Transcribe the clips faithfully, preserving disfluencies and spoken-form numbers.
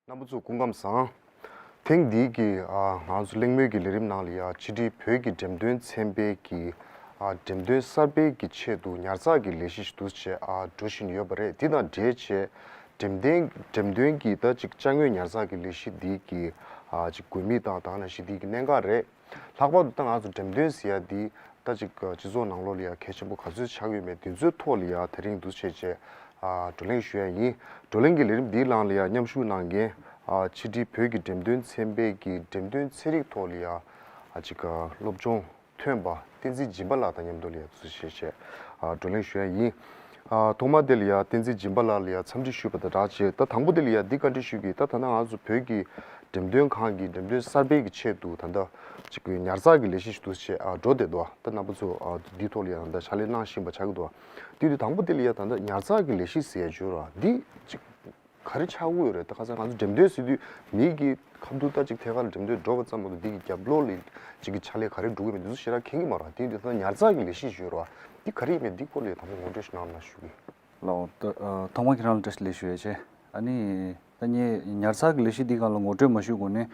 རྣམ་པ་ཚོ་སྐུ་ཁམས་བཟང་། ཐེངས་འདིའི་གི་ཨ་ང་ཚོ་གླེང་མོལ་གྱི་ལས་རིམ་ནང་ལ་ཡ་ཕྱི་དྲིལ་བོད་ཀྱི་འགྲེམས་སྟོན་ཚན་པའི་གི་ཨ་འགྲེམས་སྟོན་གསར་སྤེལ་གྱི་ཆེད་དུ་ཉར་ཚགས་ཀྱི་ལས་གཞི་ཞིག་ཏུ་བྱས་ཨ་འགྲོ་བཞིན་ཡོད་པ་རེད། འདི་དང་འབྲེལ་བྱས་འགྲེམས་སྟོན་འགྲེམས་སྟོན་གྱི་ད་ཅིག་ཅ་དངོས་ཉར་ཚགས་ཀྱི་ལས་གཞི་འདིའི་གི་ཨ་ཅིག་དགོས་དམིགས་དང་དེ་ནང་བཞིན་འདིའི་གི་གནད་འགག་རེད། ལྷག་པར་དུ་ད་ང་ཚོ་འགྲེམས་སྟོན་ཟེར་ཡ་འདི་ད་ཅིག་སྤྱི་ཚོགས་ནང་ལོགས་ལ་ཡ་གལ་ཆེན་པོ་ག་ཚོད་ཆགས་ཡོད་མེད་འདི་ཚོའི་ཐོག་ལ་ཡ་དེ་རིང་འདུ་བྱས་བྱས་ཨ་བགྲོ་གླེང་ཞུ་ཡ་ཡིན། བགྲོ་གླེང་གི་ལས་རིམ་འདིའི་ནང་ལ་ཡ་མཉམ་ཞུགས་གནང་མཁན་ཨ་ཕྱི་དྲིལ་བོད་ཀྱི་འགྲེམས་སྟོན་ཚན་པའི་གི་འགྲེམས་སྟོན་ཚན་རིག་ཐོག་ལ་ཡ་ཨ་ཅིག་སློབ་སྦྱོང་ཐོན་པ་བསྟན་འཛིན་སྦྱིན་པ་ལགས་དང་མཉམ་དུ་ལ་ཡ་འདུ་བྱས་བྱས་ཨ་བགྲོ་གླེང་ཞུ་ཡ་ཡིན། ཨ་ཐོག་མ་དེ་ལ་ཡ་བསྟན་འཛིན་སྦྱིན་པ་ལགས་ལ་ཡ་འཚམས་འདྲི་ཞུས་པ་དང་སྦྲགས་བྱས། ད་དང་པོ་དེ་ལ་ཡ་འདི་བཀའ་འདྲི་ཞུས་ཀྱི། ད་ད་ལྟ་ང་ཚོ་བོད་ཀྱི་འགྲེམས་སྟོན་ཁང་གི་འགྲེམས་སྟོན་གསར་སྤེལ་གྱི་ཆེད་དུ་ད་ལྟ་ཅིག་གི་ཉར་ཚགས་ཀྱི་ལས་གཞི་ཞིག་ཏུ་བྱས་ཨ་འགྲོ་བསྡད་འདུག་ད་རྣམ་པ་ཚོ་ཨ་འདིའི་ཐོག་ལ་ཡ་ད་ལྟ་ཕྱག་ལས་གནང་བཞིན་པ་ཆགས་ཀྱི་འདུག་དེ་དུས་དང་པོ་དེ་ལ་ཡ་ད་ལྟ་ཉར་ཚགས་ཀྱི་ལས་གཞི་ཟེར་ཡ་བརྗོད་ར་འདི་ཅིག་ག་རེ་ཆགས་ཀྱི་ཡོད་རེད། ད་ཁ་སང་ང་ཚོ་འགྲེམས་སྟོན་ཟེར་དུས་མི་གི་ཁ་ཐུག་ད་ཅིག་ཐད་ཀར་ལ་འགྲེམས་སྟོན་འགྲོ་བ་ཙམ་མ་གཏོགས་འདི་གི་རྒྱབ་ལོགས་ལ་ཅིག་གི་ཕྱག་ལས་ག་རེ་འགྲོ་གི་མེད་འདི་ཚོ་ཞེ་དྲག་མཁྱེན་གྱི་མ་རེད། དེ་ཡིན་དུས་ད་ཉར་ཚགས་ཀྱི་ལས་གཞི་ཞིག་ཡོད་རེད་བ། འདི་ག་རེ་ཡིན་མིན་འདི་སྐོར་ལ་དང་པོ་ངོ་སྤྲོད་ཞིག་གནང་རོགས་གནང་ཞུ་གི། ལགས་འོ། ད་ཨ་ཐོག་མར་ཁྱེད་རང་ལ་བཀྲ་ཤིས་བདེ་ལེགས་ཞུ་ཡ་བྱས། ཨ་ནི་ད་ངས་ཉར་ཚགས་ཀྱི་ལས་གཞི་འདི་སྒང་ལ་ངོ་སྤྲོད་མ་ཞུས་གོང་ནས།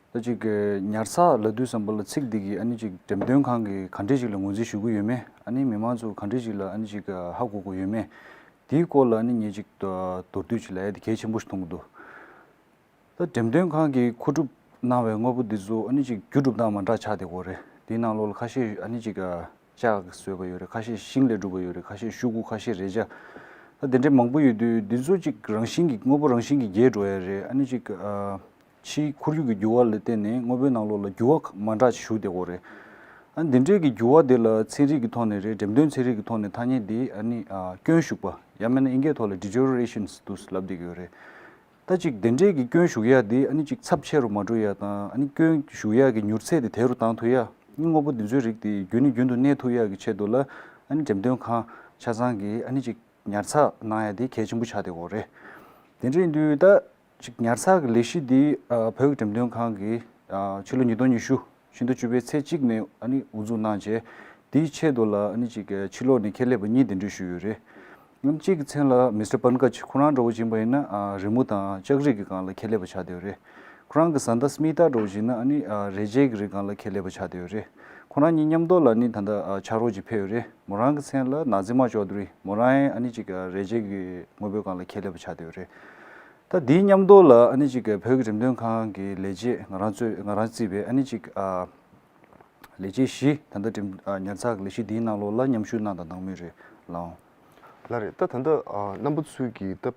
ད་ཅིག་གི་ཉར་ཚགས་ལབ་དུས་ཙམ་པ་ལ་ཚིག་འདི་གིས་ཨ་ནི་ཅིག་འགྲེམས་སྟོན་ཁང་གིས་ག་འདྲས་ཅིག་ལ་ངོས་འཛིན་ཞུ་གི་ཡོད་མེད། ཨ་ནི་མི་མང་ཚོ་ག་འདྲས་ཅིག་ལ་ཨ་ནི་ཅིག་ཧ་གོ་གི་ཡོད་མེད། དེའི་སྐོར་ལ་ཨ་ནི་ངས་ཅིག་མདོར་བསྡུས་ཅིག་ལབ་ཡ་དེ་གལ་ཆེན་པོ་ཞིག་མཐོང་གི་འདུག་ད་འགྲེམས་སྟོན་ཁང་གིས་མཁོ་སྒྲུབ་གནང་བའི་དངོས་པོ་འདི་ཚོ་ཨ་ནི་ཅིག་རྒྱུ་གྲུབ་སྟངས་མ་འདྲ་ཆགས་བསྡད་ཀྱི་ཡོད་རེད། དེའི་ནང་ལོགས་ལ་ཁ་ཤས་ཨ་ནི་ཅིག་ལྕགས་ཀྱིས་བཟོས་པ་ཡོད་རེད། ཁ་ཤས་ཤིང་ལས་གྲུབ་པ་ཡོད་རེད། ཁ་ཤས་ཤོག་གུ། ཁ་ཤས་རས་ཆ། ད་དེ་འདྲའི་མང་པོ་ཡོད་དུས་འདི་ཚོ་ཅིག་རང་བཞིན་གྱིས་དངོས་པོ་རང་བཞིན་གྱིས་རྒྱས་འགྲོ་ཡ་རེད། ཨ་ནི་ཅིག་ཨ་ཕྱིའི་ཁོར་ཡུག་གི་འགྱུར་བ་ལ་བརྟེན་ནས་དངོས་པོའི་ནང་ལོགས་ལ་འགྱུར་བ་མ་འདྲ་ཞིག་ཞུགས་བསྡད་ཀྱི་ཡོད་རེད། ཨ་ནི་འདི་འདྲའི་གི་འགྱུར་བ་དེ་ལ་ཚན་རིག་གི་ཐོག་ནས་རེད། འགྲེམས་སྟོན་ཚན་རིག་གི་ཐོག་ནས་ཐ་སྙད་འདི་ཨ་ནི་ཨ་སྐྱོན་ཞུགས་པ། ཡང་མིན་ན་ཨིན་སྐད་ཐོག་ལ་deterioration འདུག་ལབ་བསྡད་ཀྱི་ཡོད་རེད། ད་ཅིག་དེ་འདྲས་ཀྱི་སྐྱོན་ཞུགས་ཡ་དེ་ཨ་ནི་ཅིག་ཚབས་ཆེ་རུ་མ་འགྲོ་ཡ་དང་། ཨ་ནི་སྐྱོན་ཞུགས་ཡ་གི་མྱུར་ཚད་དེ་དལ་རུ་བཏང་ཐུབ་ཡ། ཨ་ནི་དངོས་པོ་འདི་ཚོའི་རིགས་དེ་རྒྱུན་ནས་རྒྱུན་དུ་གནས་ཐུབ་ཡ་གི་ཆེད་དུ་ལ་ཨ་ནི་འགྲེམས་སྟོན་ཁང་ཆ་ཚང་གིས་ཨ་ནི་ཅིག་ཉར་ཚགས་གནང་ཡ་དེ་གལ་ཆེན་པོ་ཆགས་བསྡད་ཡོད་རེད། དེ་འདྲ་ཡིན་དུས་ད་ཅིག་ཉར་ཚགས་ཀྱི་ལས་གཞི་འདི་ཨ་བོད་ཀྱི་འགྲེམས་སྟོན་ཁང་གིས་ཨ་ཕྱི་ལོ་ཉིས་སྟོང་ཉི་ཤུ་ཕྱི་ཟླ་བཅུ་པའི་ཚེས་གཅིག་ནས་ཨ་ནི་དབུ་འཛུགས་གནང་བྱས། དེའི་ཆེད་དུ་ལ་ཨ་ནི་ཅིག་ཕྱི་ལོགས་ནས་ཁྱད་ལས་པ་གཉིས་གདན་འདྲེན་ཞུས་ཡོད་རེད། ཨ་ནི་གཅིག་གི་མཚན་ལ་Mister Pankaj། ཁོ་རང་འདྲ་བོ་ཅིག་ཡིན་པ་ཡིན་ན་ཨ་རི་མོ་དང་ལྕགས་རིགས་ཀྱི་སྒང་ལ་ཁྱད་ལས་པ་ཆགས་བསྡད་ཡོད་རེད། ཁོ་རང་གི་བཟའ་ཟླ་སྨི་ཏཱ་འདྲ་བོ་ཅིག་ཡིན་ན་ཨ་ནི་ཨ་རས་ཆའི་གི་རིགས་སྒང་ལ་ཁྱད་ལས་པ་ཆགས་བསྡད་ཡོད་རེད། ཁོ་རང་གཉིས་མཉམ་དུ་ལ་ཨ་ནི་ད་ལྟ་ཨ་ཕྱག་རོགས་ཅིག་ཕེབས་ཡོད་རེད། མོ་རང་གི་མཚན་ལ་Nazima Chaudhary། མོ་རང་ཨ་ནི་ཅིག་ཨ་རས་ཆའི་གི་དངོས་པོའི་སྒང་ལ་ཁྱད་ལས་པ་ཆགས་བསྡད་ཡོད་རེད། ད་དེའི་མཉམ་དུ་ལ་ཨ་ནི་ཅིག་བོད་ཀྱི་འགྲེམས་སྟོན་ཁང་གི་ལས་བྱེད་ང་རང་ཚོས་ང་རང་བརྩིས་པའི་ཨ་ནི་ཅིག་ཨ་ལས་བྱེད་བཞི་ད་ལྟ་འགྲེམས་ཨ་ཉར་ཚགས་ཀྱི་ལས་གཞི་འདིའི་ནང་ལོགས་ལ་མཉམ་ཞུགས་གནང་དང་གནང་མུས་རེད་ལགས། ལགས་རེད། ད་ད་ལྟ་ཨ་རྣམ་པ་ཚོས་ཀྱིས་ད་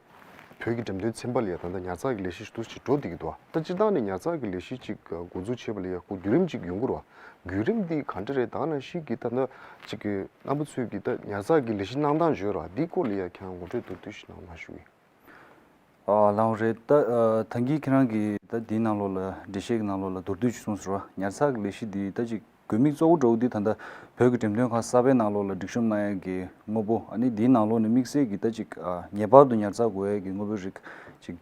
བོད་ཀྱི་འགྲེམས་སྟོན་ཚན་པ་ལ་ཡ་ད་ལྟ་ཉར་ཚགས་ཀྱི་ལས་གཞི་ཞིག་ཏུ་ཞིག་འགྲོ་བསྡད་ཀྱི་འདུག་ད་སྤྱིར་བཏང་ནས་ཉར་ཚགས་ཀྱི་ལས་གཞི་ཅིག་འགོ་འཛུགས་བྱས་པ་ལ་ཡ་ཁོ་བརྒྱུད་རིམ་ཅིག་ཡོང་གི་རེད་བ། བརྒྱུད་རིམ་འདི་ག་འདྲ་རེད། ད་ནང་བཞིན་གྱི་ད་ལྟ་ཅིག་གི་རྣམ་པ་ཚོས་ཀྱིས་ད་ཉར་ཚགས་ཀྱི་ལས་གཞི་གནང་སྟངས་བརྗོད་ར་འདིའི་སྐོར་ལ་ཡ་ཁྱེད་རང་ངོ་སྤྲོད་མདོར་བསྡུས་ཤིག་གནང་རོགས་གནང་ཞུ་གི། ཨ་ལགས་རེད། ད་ཨ་ཐང་གིས་ཁྱེད་རང་གིས་ད་འདིའི་ནང་ལོགས་ལ་འགྲེལ་བཤད་ཀྱི་ནང་ལོགས་ལ་མདོར་བསྡུས་ཅིག་གསུངས་སོང་བ། ཉར་ཚགས་ཀྱི་ལས་གཞི་འདི་ད་ཅིག་དགོས་དམིགས་གཙོ་བོ་འདྲ་བོ་འདི་ད་ལྟ་བོད་ཀྱི་འགྲེམས་སྟོན་ཁང་གསར་པའི་ནང་ལོགས་ལ་སྒྲིག་གཤོམ་གནང་ཡས་ཀྱི་དངོས་པོ། ཨ་ནི་འདིའི་ནང་ལོགས་ནས་དམིགས་བསལ་གྱི་ད་ཅིག་ཨ་ངེས་པར་དུ་ཉར་ཚགས་དགོས་ཡས་ཀྱི་དངོས་པོའི་རིགས་ཅིག་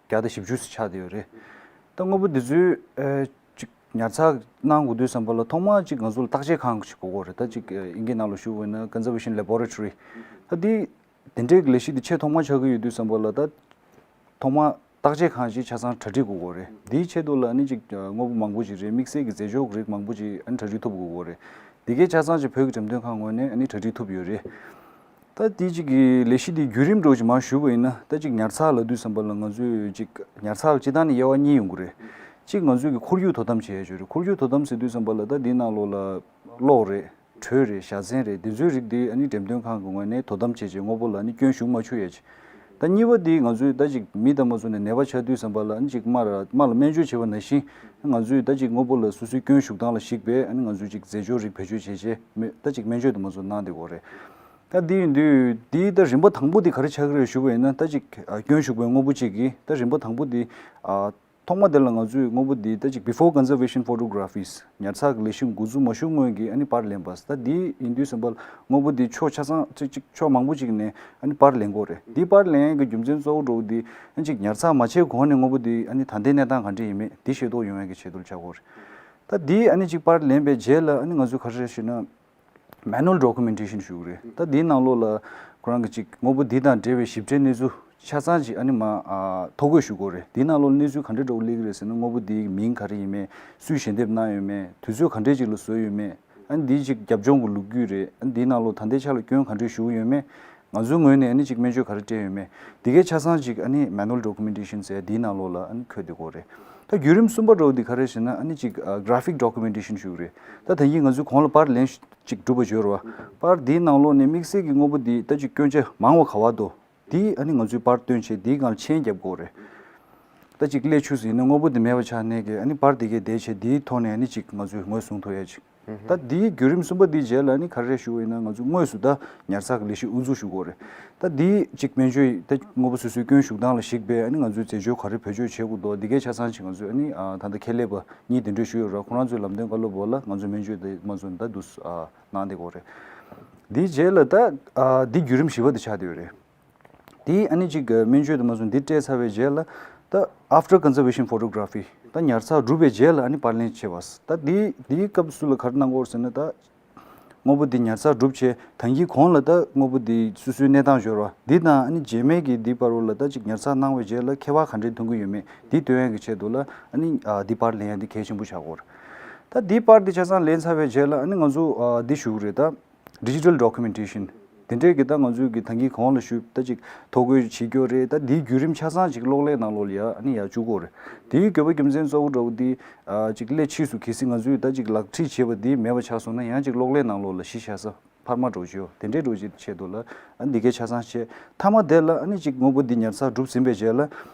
བརྒྱ་དང་བཞི་བཅུ་ཙམ་ཆགས་བསྡད་ཡོད་རེད། ད་དངོས་པོ་འདི་ཚོའི་ཨ་ཅིག་ཉར་ཚགས་གནང་དགོས་དུས་ཙམ་པ་ལ་ཐོག་མར་ཅིག་ང་ཚོ་ལ་བརྟག་དཔྱད་ཁང་ཞིག་དགོས་ཀྱི་ཡོད་རེད། ད་ཅིག་ཨ་དབྱིན་སྐད་ནང་ལ་ཞུ་བ་ཡིན་ན་Conservation Laboratory། ད་འདི་དེ་འདྲའི་ལས་གཞི་འདི་ཆེས་ཐོག་མ་ཆགས་ཀྱི་ཡོད་དུས་ཙམ་པ་ལ་ད་ཐོག་མ་བརྟག་དཔྱད་ཁང་ཞིག་ཆ་ཚང་གྲ་སྒྲིག་དགོས་ཀྱི་ཡོད་རེད། འདིའི་ཆེད་དུ་ལ་ཨ་ནི་ཅིག་དངོས་པོ་མང་པོ་ཅིག་རེད། དམིགས་བསལ་གྱི་རྫས་སྦྱོར་རིགས་མང་པོ་ཅིག་ཨ་ནི་གྲ་སྒྲིག་ཐུབ་དགོས་ཀྱི་ཡོད་རེད། འདི་གའི་ཆ་ཚང་ཅིག་བོད་ཀྱི་འགྲེམས་སྟོན་ཁང་ངོས་ནས་ཨ་ནི་གྲ་སྒྲིག་ཐུབ་ཡོད་རེད། ད་འདི་ཅིག་གི་ལས་གཞི་འདི་བརྒྱུད་རིམ་འདྲ་བོ་ཅིག་མར་ཞུས་པ་ཡིན་ན། ད་ཅིག་ཉར་ཚགས་ལབ་དུས་ཙམ་པ་ལ་ང་ཚོས་ཅིག་ཉར་ཚགས་ལ་སྤྱིར་བཏང་ནས་དབྱེ་བ་གཉིས་ཡོང་གི་རེད། གཅིག་ང་ཚོས་ཀྱི་ཁོར་ཡུག་དོ་དམ་བྱེད་ཡ་ཅིག་ཡོད་རེད། ཁོར་ཡུག་དོ་དམ་ཟེར་དུས་ཙམ་པ་ལ་ད་འདིའི་ནང་ལོགས་ལ་གློག་རེད། དྲོད་རེད། བཞའ་ཚན་རེད། འདི་ཚོའི་རིགས་འདི་ཨ་ནི་འགྲེམས་སྟོན་ཁང་གི་ངོས་ནས་དོ་དམ་བྱས་བྱས་དངོས་པོ་ལ་ཨ་ནི་སྐྱོན་ཞུགས་མ་བཅུག་ཡ་ཅིག་ད་གཉིས་པ་འདི་ང་ཚོས་ད་ཅིག་མི་དང་མ་བཟོ་ནས་ནད་པ་ཆགས་དུས་ཙམ་པ་ལ་ཨ་ནི་ཅིག་རྨ་ར་རྨ་ལ་སྨན་བཅོས་བྱེད་པ་ནང་བཞིན། ང་ཚོས་ད་ཅིག་དངོས་པོ་ལ་སོ་སོའི་སྐྱོན་ཞུགས་སྟངས་ལ་གཞིགས་པའི་ཨ་ནི་ང་ཚོས་ཅིག་རྫས་སྦྱོར་རིགས་བེད་སྤྱོད་བྱས་བྱས་མི་ད་ཅིག་སྨན་བཅོས་དང་མ་བཟོ་གནང་བསྡད་ཀྱི་ཡོད་རེད། ད་འདི་ཡིན་དུས་འདིའི་ད་རིམ་པ་དང་པོ་འདི་ག་རེ་ཆགས་ཀྱི་རེད་ཞུ་བ་ཡིན་ན། ད་ཅིག་ཨ་སྐྱོན་ཞུགས་པའི་དངོས་པོ་གཅིག་གིས་ད་རིམ་པ་དང་པོ་འདི་ཨ་ཐོག་མ་དེ་ལ་ང་ཚོས་དངོས་པོ་འདི་ད་ཅིག་Before Conservation Photographies། ཉར་ཚགས་ཀྱི་ལས་གཞི་འགོ་འཛུགས་མ་ཞུ་སྔོན་གྱི་ཨ་ནི་པར་ལེན་པ། ད་འདི་ཡིན་དུས་ཙམ་པ་ལ་དངོས་པོ་འདི་ཕྱོགས་ཆ་ཚང་ཅིག་ཅིག་ཕྱོགས་མང་པོ་ཅིག་ནས་ཨ་ནི་པར་ལེན་དགོས་རེད། འདི་པར་ལེན་ཡས་ཀྱི་རྒྱུ་མཚན་གཙོ་བོ་འདྲ་བོ་འདི་ཨ་ནི་ཅིག་ཉར་ཚགས་མ་བྱས་གོང་ནས་དངོས་པོ་འདི་ཨ་ནི་ད་ལྟའི་གནས་སྟངས་ག་འདྲ་ཡིན་མེད་འདི་ཤེས་རྟོགས་ཡོང་ཡས་ཀྱི་ཆེད་དུ་ལ་ཆགས་ཀྱི་ཡོད་རེད། ད་འདི་ཨ་ནི་ཅིག་པར་ལེན་པའི་རྗེས་ལ་ཨ་ནི་ང་ཚོས་ག་རེ་རེད་ཞུས་ན། Manual Documentation ཞུ་གི་རེད། ད་འདིའི་ནང་ལོགས་ལ་ཁོ་རང་གི་ཅིག་དངོས་པོ་འདི་དང་འབྲེལ་བའི་ཞིབ་ཕྲའི་གནས་ཚུལ་ ཆ་ཚང་ཅིག་ཨ་ནི་མ་ཨ་ཐོ་འགོད་ཞུ་དགོས་རེད། དེའི་ནང་ལོགས་གནས་ཚུལ་ག་འདྲ་འདྲ་བོ་སླེབས་ཀྱི་རེད་ཟེར་ན། དངོས་པོ་དེའི་མིང་ག་རེ་ཡིན་མིན། སུས་ཞལ་འདེབས་གནང་ཡོད་མེད། དུས་ཚོད་ག་འདྲས་ཅིག་ལ་བཟོས་ཡོད་མེད། ཨ་ནི་དེའི་ཅིག་རྒྱབ་ལྗོངས་ཀྱི་ལོ་རྒྱུས་རེད། ཨ་ནི་དེའི་ནང་ལོགས་ད་ལྟའི་ཆ་ལ་སྐྱོན་ག་འདྲས་ཞུགས་ཡོད་མེད། ང་ཚོའི་ངོས་ནས་ཨ་ནི་ཅིག་སྨན་བཅོས་ག་རེ་སྤྲད་ཡོད་མེད། དེ་གའི་ཆ་ཚང་ཅིག་ཨ་ནི་manual documentation ཟེར་དེའི་ནང་ལོགས་ལ་ཨ་ནི་འཁོད་བསྡད་ཀྱི་ཡོད་རེད། ད་བརྒྱུད་རིམ་གསུམ་པ་འདྲ་བོ་དེ་ག་རེ་ཟེར་ན། ཨ་ནི་ཅིག་ཨ་graphic documentation ཞུ་གི་རེད། ད་ད་གིན་ང་ཚོས་གོང་ལ་པར་ལེན་ཅིག་གྲུབ་པ་བརྗོད་རེད་བ། པར་དེའི་ནང་ལོགས་ནས་དམིགས་བསལ་གྱི་དངོས་པོ་དེ་ད་ཅིག་སྐྱོན་ཆ་མང་བ་ག་བ་འདུག་དེ་ཨ་ནི་ང་ཚོའི་པར་བཏོན་བྱས་དེའི་སྒང་ལ་མཆན་རྒྱབ་དགོས་རེད། ད་ཅིག་སླེ་ཆུ་ཟིན་ནས་དངོས་པོ་དེ་མེད་པ་ཆགས་ནས་ཀྱི་ཨ་ནི་པར་དེ་གས་བསྡད་བྱས་དེའི་ཐོག་ནས་ཨ་ནི་ཅིག་ང་ཚོས་ངོས་བཟུང་ཐུབ་ཡ་ཅིག་ད་དེའི་བརྒྱུད་རིམ་གསུམ་པ་དེའི་རྗེས་ལ་ཨ་ནི་ག་རེ་རེད་ཞུ་བ་ཡིན་ན། ང་ཚོས་དངོས་སུ་ད་ཉར་ཚགས་ཀྱི་ལས་གཞི་དབུ་འཛུགས་ཞུ་དགོས་རེད། ད་དེའི་ཅིག་སྨན་བཅོས་ད་དངོས་པོ་སོ་སོའི་སྐྱོན་ཞུགས་སྟངས་ལ་གཞིགས་པའི་ཨ་ནི་ང་ཚོས་རྩད་གཅོད་ག་རེ་བེད་སྤྱོད་བྱེད་དགོས་འདུག་དེ་གའི་ཆ་ཚང་ཅིག་ང་ཚོས་ཨ་ནི་ཨ་ད་ལྟ་ཁྱད་ལས་པ་གཉིས་དེ་འདྲས་ཞུས་ཡོད་ར། ཁོ་རང་ཚོའི་ལམ་སྟོན་བཀའ་སློབ་འོག་ལ་ང་ཚོས་སྨན་བཅོས་དེ་མ་བཟོ་ནས་ད་འདུག་ཨ་གནང་བསྡད་ཀྱི་ཡོད་རེད། དེའི་རྗེས་ལ་ད་ཨ་དེའི་བརྒྱུད་རིམ་བཞི་པ་དེ་ཆགས་བསྡད་ཡོད་རེད། དེ་ཨ་ནི་ཅིག་སྨན་བཅོས་དུ་མ་སོང་འདི་སྤྲད་ཚར་བའི་རྗེས་ལ། ད་after conservation photography ད་ཉར་ཚགས་གྲུབ་པའི་རྗེས་ལ་ཨ་ནི་པར་ལེན་བྱེད་པ། ད་དེའི་དེའི་སྐབས་སུ་ལ་ག་རེ་གནང་དགོས་ཟེར་ན། ད་དངོས་པོ་འདི་ཉར་ཚགས་གྲུབ་བྱས་ད་གིན་གོང་ལ་ད་དངོས་པོ་འདི་སོ་སོའི་གནས་སྟངས་འབྱོར་བ་འདི་དང་ཨ་ནི་རྗེས་མའི་གི་འདི་བར་རུ་ལ་ད་ཅིག་ཉར་ཚགས་གནང་བའི་རྗེས་ལ་ཁྱད་པར་ག་འདྲས་མཐོང་གི་ཡོད་མེད་འདི་སྟོན་ཡག་གི་ཆེད་དུ་ལ་ཨ་ནི་ཨ་འདི་པར་ལེན་ཡག་འདི་གལ་ཆེན་པོ་ཆགས་ཀྱི་ཡོད་རེད། ད་འདི་པར་འདི་ཆ་ཚང་ལེན་ཚར་བའི་རྗེས་ལ་ཨ་ནི་ང་ཚོ་ཨ་འདི་ཞུ་གི་རེད། ད་digital documentation དེ་འདྲས་ཀྱི་ད་ང་ཚོས་ཀྱི་ད་གིན་གོང་ལ་ཞུས་ད་ཅིག་ཐོ་འགོད་བྱེད་རྒྱུ་རེད། ད་འདིའི་བརྒྱུད་རིམ་ཆ་ཚང་ཅིག་གློག་ཀླད་ནང་ལོགས་ལ་ཡ་ཨ་ནི་ཡ་བཅུག་དགོས་རེད། དེའི་དགོས་པ་རྒྱུ་མཚན་གཙོ་བོ་འདྲ་བོ་འདི་ཨ་ཅིག་སླེ་ཕྱིས་སུ་གལ་སྲིད་ང་ཚོས་ད་ཅིག་ལག་བྲིས་བྱས་པ་འདི་མེད་པ་ཆགས་སོང་ན་ཡང་ཅིག་གློག་ཀླད་ནང་ལོགས་ལ་གཞི་བཞག་ས་འཕར་མ་འདྲ་བོ་ཅིག་ཡོད། དེ་འདྲའི་འདྲ་བོ་ཅིག་ཆེད་དུ་ལ་ཨ་ནི་འདི་གའི་ཆ་ཚང་བྱས། མཐའ་མ་དེ་ལ་ཨ་ནི་ཅིག་དངོས་པོ་འདི་ཉར་ཚགས་གྲུབ་ཟིན་པའི་རྗེས་ལ།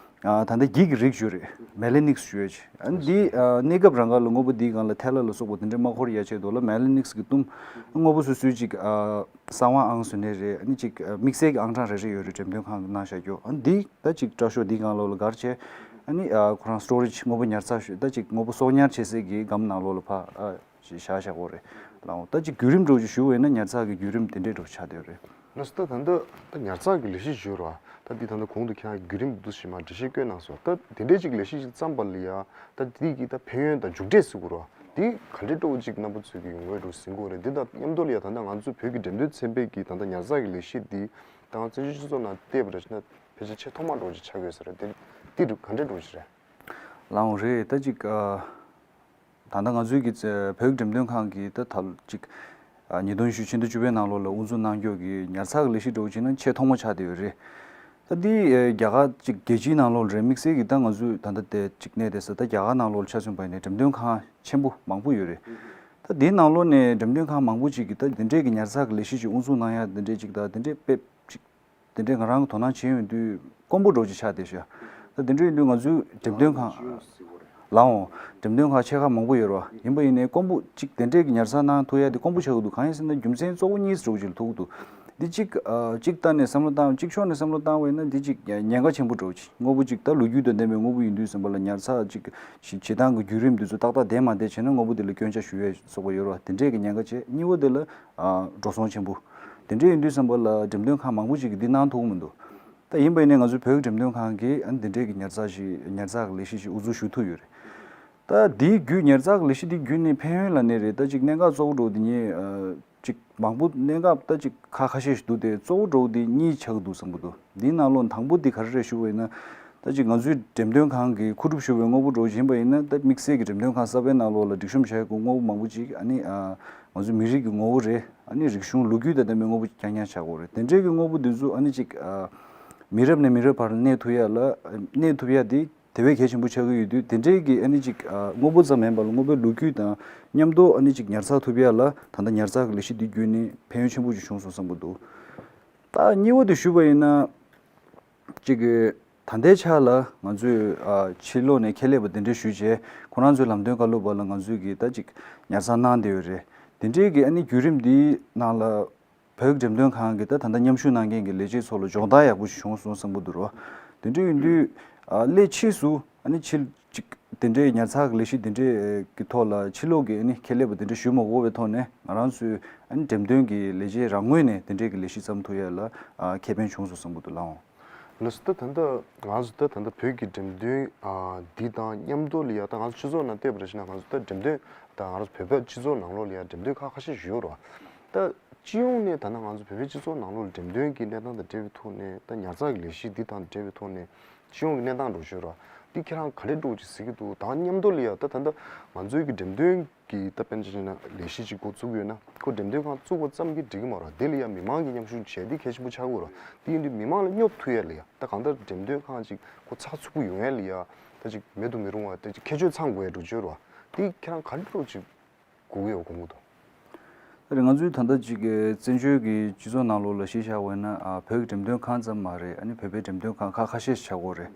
ཨ་ད་ལྟ་འགྱིག་གི་རིགས་ཞུ་རེད། Melinix ཞུ་ཡ་ཅིག་ཨ་ནི་འདི་ཨ་གནས་སྐབས་རང་ག་ལ་དངོས་པོ་འདིའི་སྒང་ལ་ཐལ་བ་ལ་སོགས་པ་དེ་འདྲ་མ་འཁོར་ཡ་ཆེད་དུ་ལ་Melinix གི་གཏུམ། དངོས་པོ་སོ་སོའི་ཅིག་ཨ་གསང་བ་ཨང་བཟོ་ནས་རེད། ཨ་ནི་ཅིག་ཨ་དམིགས་བསལ་གྱི་ཨང་གྲངས་རེ་རེ་ཡོད་རེད། འགྲེམས་སྟོན་ཁང་གི་གནང་བཞག་རྒྱུ། ཨ་ནི་འདི་ད་ཅིག་སྐྲ་ཤོག་འདིའི་སྒང་ལོགས་ལ་སྒར་བྱས། ཨ་ནི་ཨ་ཁོ་རང་storage དངོས་པོ་ཉར་ཚགས་ཞུ་ད་ཅིག་དངོས་པོ་གསོག་ཉར་བྱེད་སའི་གི་སྒམ་ནང་ལོགས་ལ་ཕ་ཨ་ཞིག་བཞག་བཞག་གོ་རེད། ལའོ་ད་ཅིག་བརྒྱུད་རིམ་འདྲ་བོ་ཅིག་ཞུ་བ་ཡིན་ན་ཉར་ཚགས་ཀྱི་བརྒྱུད་རིམ་དེ་འདྲས་འདྲ་བོ་ཆགས་བསྡད་ཡོད་རེད། ལགས་སོ། ད་ད་ལྟ་ད་ཉར་ཚགས་ཀྱི་ལས་གཞི་ཞུ་ར། ད་འདི་ད་ལྟ་གོང་དུ་ཁྱེད་རང་བརྒྱུད་རིམ་འདུག་ཞེས་མ་འགྲེལ་བཤད་བཀོད་གནང་སོང་། ད་དེ་འདྲས་ཅིག་ལས་གཞི་ཞིག་བརྩམས་པ་ལ་ཡ་ད་འདི་གི་ད་ཕན་ཡོན་དང་མཇུག་འབྲས་ཟེར་དགོས་ར། འདི་ག་འདྲས་འདྲ་བོ་ཅིག་རྣམ་པ་ཚོས་ཀྱི་ཡོང་བའི་འགྲོ་ཟིན་དགོས་རེད། འདི་དང་མཉམ་དུ་ལ་ཡ་ད་ལྟ་ང་ཚོ་བོད་ཀྱི་འགྲེམས་སྟོན་ཚན་པའི་གི་ད་ལྟ་ཉར་ཚགས་ཀྱི་ལས་གཞི་འདི་ད་ང་ཚོ་བཙན་བྱོལ་སྤྱི་ཚོགས་ནང་བལྟས་པ་འདྲ་ཞིག་ན་ཕལ་ཆེར་ཆེས་ཐོག་མ་འདྲ་བོ་ཅིག་ཆགས་ཡོད་ས་རེད། འདི་འདི་ག་འདྲས་འདྲ་བོ་ཅིག་རེད། ལའོ་རེད། ད་ཅིག་ཨ། ད་ལྟ་ང་ཚོའི་གི་བོད་འགྲེམས་སྟོན་ཁང་གི་ད་ད་ཅིག་ཨ་ཉིས་སྟོང་ཉི་ཤུ་ཕྱི་ཟླ་བཅུ་པའི་ནང་ལོགས་ལ་དབུ་འཛུགས་གནང་རྒྱུ་གི་ཉར་ཚགས་ཀྱི་ལས་གཞི་འདྲ་བོ་བྱས་ན་ཆེས་ཐོག་མ་ཆགས་བསྡད་ཡོད་རེད། ད་འདི་ཨ་རྒྱ་གར་ཅིག་རྒྱལ་སྤྱིའི་ནང་ལོགས་ལ་རེད། དམིགས་བསལ་གྱི་ད་ང་ཚོའི་ད་ལྟ་དེ་ཅིག་གནས་བསྡད་ས་ད་རྒྱ་གར་ནང་ལོགས་ལ་ཆ་མཚོན་པ་ཡིན་ན་འགྲེམས་སྟོན་ཁང་ཆེན་པོ་མང་པོ་ཡོད་རེད། ད་འདིའི་ནང་ལོགས་ནས་འགྲེམས་སྟོན་ཁང་མང་པོ་ཅིག་གིས་ད་འདི་འདྲས་ཀྱི་ཉར་ཚགས་ཀྱི་ལས་གཞི་ཅིག་དབུ་འཛུགས་གནང་ཡ་འདི་འདྲས་ཅིག་ད་འདི་འདྲས་དཔེ་ཅིག་དེ་འདྲས་ང་རང་གི་དོ་སྣང་བྱེད་ཡོང་དུས་དཀོན་པོ་འདྲ་བོ་ཅིག་ཆགས་བསྡད་ཤག་ད་དེ་འདྲ་ཡིན་དུས་ང་ཚོའི་འགྲེམས་སྟོན་ཁང་། ལའོ། འགྲེམས་སྟོན་ཁང་ཆེ་ཁག་མང་པོ་ཡོད་རེད་བ། ཡིན་པ་ཡིན་ནའི་དཀོན་པོ་ཅིག་དེ་འདྲས་ཀྱི་ཉར་ཚགས་གནང་ཐུབ་ཡ་དེ་དཀོན་པོ་ཆགས་ཀྱི་འདུག་གང་ཡིན་ཟེར་ན་རྒྱུ་མཚན་གཙོ་བོ་གཉིས་འདྲ་བོ་ཅིག་ལ་ཐུག་གི་འདུག་འདི་གཅིག་ཨ་གཅིག་ལྟ་ནས་བསམ་བློ་བཏང་། གཅིག་ཕྱོགས་ནས་བསམ་བློ་བཏང་བ་ཡིན་ན་འདི་གཅིག་ཉེན་ཁ་ཆེན་པོ་འདྲ་བོ་ཅིག་དངོས་པོ་ཅིག་ད་ལོ་རྒྱུས་དང་ལྡན་པའི་དངོས་པོ་ཡིན་དུས་ཙམ་པ་ལ་ཉར་ཚགས་ཅིག་བྱེད་སྟངས་ཀྱི་བརྒྱུད་རིམ་འདི་ཚོ་ཏག་ཏག་བསྡད་མ་བསྡད་བྱས་ན་དངོས་པོ་འདི་ལ་སྐྱོན་ཆ་ཞུ་ཡས་སོགས་པ་ཡོད་རེད་བ། དེ་འདྲས་ཀྱི་ཉེན་ཁ་ཆེ། གཉིས་པ་དེ་ལ་ཨ་འགྲོ་སོང་ཆེན་པོ། དེ་འདྲ་ཡིན་དུས་ཙམ་པ་ལ་འགྲེམས་སྟོན་ཁང་མང་པོ་ཞིག་གིས་འདི་གནང་ཐུབ་ཀྱི་མི་འདུག་ད་ཡིན་པ་ཡིན་ནའི་ང་ཚོའི་བོད་འགྲེམས་སྟོན་ཁང་གིས་ཨ་འདི་འདྲའི་གི་ཉར་ཚགས་ཤིག་ཉར་ཚགས་ཀྱི་ལས་གཞི་ཞིག་དབུ་འཛུགས་ཞུ་ཐུབ་ཡོད་རེད། ད་འདིའི་བརྒྱུད་ཉར་ཚགས་ཀྱི་ལས་གཞི་འདི་བརྒྱུད་ནས་ཕན་ཡོན་ལབ་ནའི་རེད། ད་ཅིག་གནད་འགག་གཙོ་བོ་འདྲ་བོ་འདི་ཉིད་ཨ་ཅིག་མང་པོ་གནད་འགག་ད་ཅིག་ཁ་ཁ་ཤས་ཤིག་འདུག་སྟེ་གཙོ་བོ་འདྲ་བོ་འདི་གཉིས་ཆགས་ཀྱི་འདུག་བསམ་གྱི་འདུག་འདིའི་ནང་ལོགས་དང་པོ་འདི་ག་རེ་རེད་ཞུ་བ་ཡིན་ན། ད་ཅིག་ང་ཚོའི་འགྲེམས་སྟོན་ཁང་གིས་མཁོ་སྒྲུབ་ཞུ་བའི་དངོས་པོ་འདྲ་བོ་ཡིན་པ་ཡིན་ན་ད་དམིགས་བསལ་གྱི་འགྲེམས་སྟོན་ཁང་གསར་པའི་ནང་ལོགས་ལ་སྒྲིག་གཤོམ་བྱ་ཡག་གི་དངོས་པོ་མང་པོ་ཅིག་ཨ་ནི་ཨ། ང་ཚོའི་མི་རིགས་ཀྱི་ངོ་བོ་རེད། ཨ་ནི་རིག་གཞུང་ལོ་རྒྱུས་དང་ལྡན་པའི་དངོས་པོ་རྐྱང་རྐྱང་ཆགས་ཀྱི་ཡོད་རེད། དེ་འདྲའི་གི་དངོས་པོ་འདི་ཚོ་ཨ་ནི་ཅིག་ཨ། མི་རབས་ནས་མི་རབས་བར་གནས་ཐུབ་ཡ་ལ་གནས་ཐུབ་ཡ་དེ་དེ་བས་གལ་ཆེན་པོ་ཆགས་ཀྱི་ཡོད་དུས། དེ་འདྲའི་གི་ཨ་ནི་ཅིག་ཨ། དངོས་པོ་ཙམ་མིན་པ་ལ་དངོས་པོའི་ལོ་རྒྱུས་དང་མཉམ་དུ་ཨ་ནི་ཅིག་ཉར་ཚགས་ཐུབ་ཡ་ལ་ད་ལྟ་ཉར་ཚགས་ཀྱི་ལས་གཞི་འདི་བརྒྱུད་ནས་ཕན་ཡོན་ཆེན་པོ་ཅིག་བྱུང་སོང་བསམ་གྱི་འདུག་ད་གཉིས་པ་དེ་ཞུས་པ་ཡིན་ན། གཅིག་གི་ད་ལྟའི་ཆ་ལ་ང་ཚོས་ཨ། ཕྱི་ལོགས་ནས་ཁྱད་ལས་པ་དེ་འདྲ་ཞུས་རྗེས་ཁོ་རང་ཚོའི་ལམ་སྟོན་བཀའ་སློབ་པ་ལ་ང་ཚོས་ཀྱི་ད་ཅིག་ཉར་ཚགས་གནང་བསྡད་ཡོད་རེད། དེ་འདྲའི་གི་ཨ་ནི་བརྒྱུད་རིམ་འདིའི་ནང་ལ་བོད་འགྲེམས་སྟོན་ཁང་གི་ད་ད་ལྟ་མཉམ་ཞུགས་གནང་མཁན་གྱི་ལས་བྱེད་ཚོ་ལ་སྦྱོང་བརྡར་ཡག་པོ་ཞིག་བྱུང་སོང་བསམ་གྱི་འདུག་རོ། དེ་འདྲ་ཡིན་དུས་ཨ། སླད་ཕྱིས་སུ་ཨ་ནི་ཕྱི་ཅིག་དེ་འདྲའི་ཉར་ཚགས་ཀྱི་ལས་གཞི་དེ་འདྲའི་གི་ཐོག་ལ་ཕྱི་ལོགས་ཀྱི་ཨ་ནི་ཁྱད་ལས་པ་དེ་འདྲ་ཞུ་མ་དགོས་པའི་ཐོག་ནས་ང་རང་ཚོའི་ཨ་ནི་འགྲེམས་སྟོན་གྱི་ལས་བྱེད་རང་ངོས་ནས་དེ་འདྲའི་གི་ལས་གཞི་བརྩམས་ཐུབ་ཡ་ལ་ཨ། ཁེ་ཕན་བྱུང་སོང་བསམ་གྱི་འདུག་ལགས། ལགས་སོ། ད་ད་ལྟ་ང་ཚོ་ད་ད་ལྟ་བོད་ཀྱི་འགྲེམས་སྟོན་ཨ། འདི་དང་མཉམ་དུ་ལ་ཡ་ད་ང་ཚོ་སྤྱི་ཚོགས་ནང་བལྟས་པ་རེད་ཞེ་ན་ང་ཚོ་ད་འགྲེམས་སྟོན་ད་ང་ཚོ་བོད་པའི་སྤྱི་ཚོགས་ནང་ལོགས་ལ་ཡ་འགྲེམས་སྟོན་ཁག་ཁ་ཤས་ཤིག་ཡོད་རེད་བ། ད་ སྤྱི་ཡོངས་ནས་ད་ནང་ང་ཚོ་བོད་པའི་སྤྱི་ཚོགས་ནང་ལོགས་ལ་འགྲེམས་སྟོན་གྱི་གནས་སྟངས་དང་འབྲེལ་བའི་ཐོག་ནས། ད་ཉར་ཚགས་ཀྱི་ལས་གཞི་འདི་དང་འབྲེལ་བའི་ཐོག་ནས་སྤྱི་ཡོངས་ཀྱི་གནས་སྟངས་འགྲོ་བཞིན་ར། འདི་ཁྱེད་རང་ག་འདྲས་འགྲོ་ཅིག་གཟིགས་ཀྱི་འདུག་དང་མཉམ་དུ་ལ་ཡ་ད་ད་ལྟ་ང་ཚོའི་གི་འགྲེམས་སྟོན་གྱི་ད་དཔེར་ན་ཆ་བཞག་ན་ལས་གཞི་ཅིག་འགོ་བཙུགས་ཡོད་ན། ཁོ་འགྲེམས་སྟོན་ཁང་བཙུགས་པ་ཙམ་གྱིས་འགྲིག་གི་མ་རེད། དེ་ལ་ཡ་མི་མང་གི་མཉམ་ཞུགས་བྱས་ཏེ་གལ་ཆེན་པོ་ཆགས་ཀྱི་ཡོད་ར། དེ་ཡིན་དུས་མི་མང་ལ་སྙོབ་ཐུབ་ཡ་ལ་ཡ། ད་གང་ལྟར་འགྲེམས་སྟོན་ཁང་ཅིག་ཁོ་ཚགས་ཚུད་པོ་ཡོང་ཡ་ལ་ཡ། ད་ཅིག་མེད་དུ་མི་རུང་བ་ད་ཅིག་ཁྱད་ཆོས་ཚང་དགོས་ཡ་འགྲོ་བྱོས་ར། དེ་ཁྱེད་རང་ག་འདྲས་འགྲོ་ཅིག་དགོས་ཀྱི་ཡོད་དགོངས་ཀྱི་འདུག་ད་རེས་ང་ཚོའི་ད་ལྟ་ཅིག་གི་བཙན་བྱོལ་གྱི་སྤྱི་ཚོགས་ནང་ལོགས་ལ་གཞི་བཞག་པ་ཡིན་ན། ཨ། བོད་ཀྱི་འགྲེམས་སྟོན་ཁང་ཙམ་མ་རེད། ཨ་ནི་བོད་པའི་འགྲེམས་སྟོན་ཁང་ཁག་ཁ་ཤས་ཤིག་ཆགས་ཀྱི་ཡོད་རེད།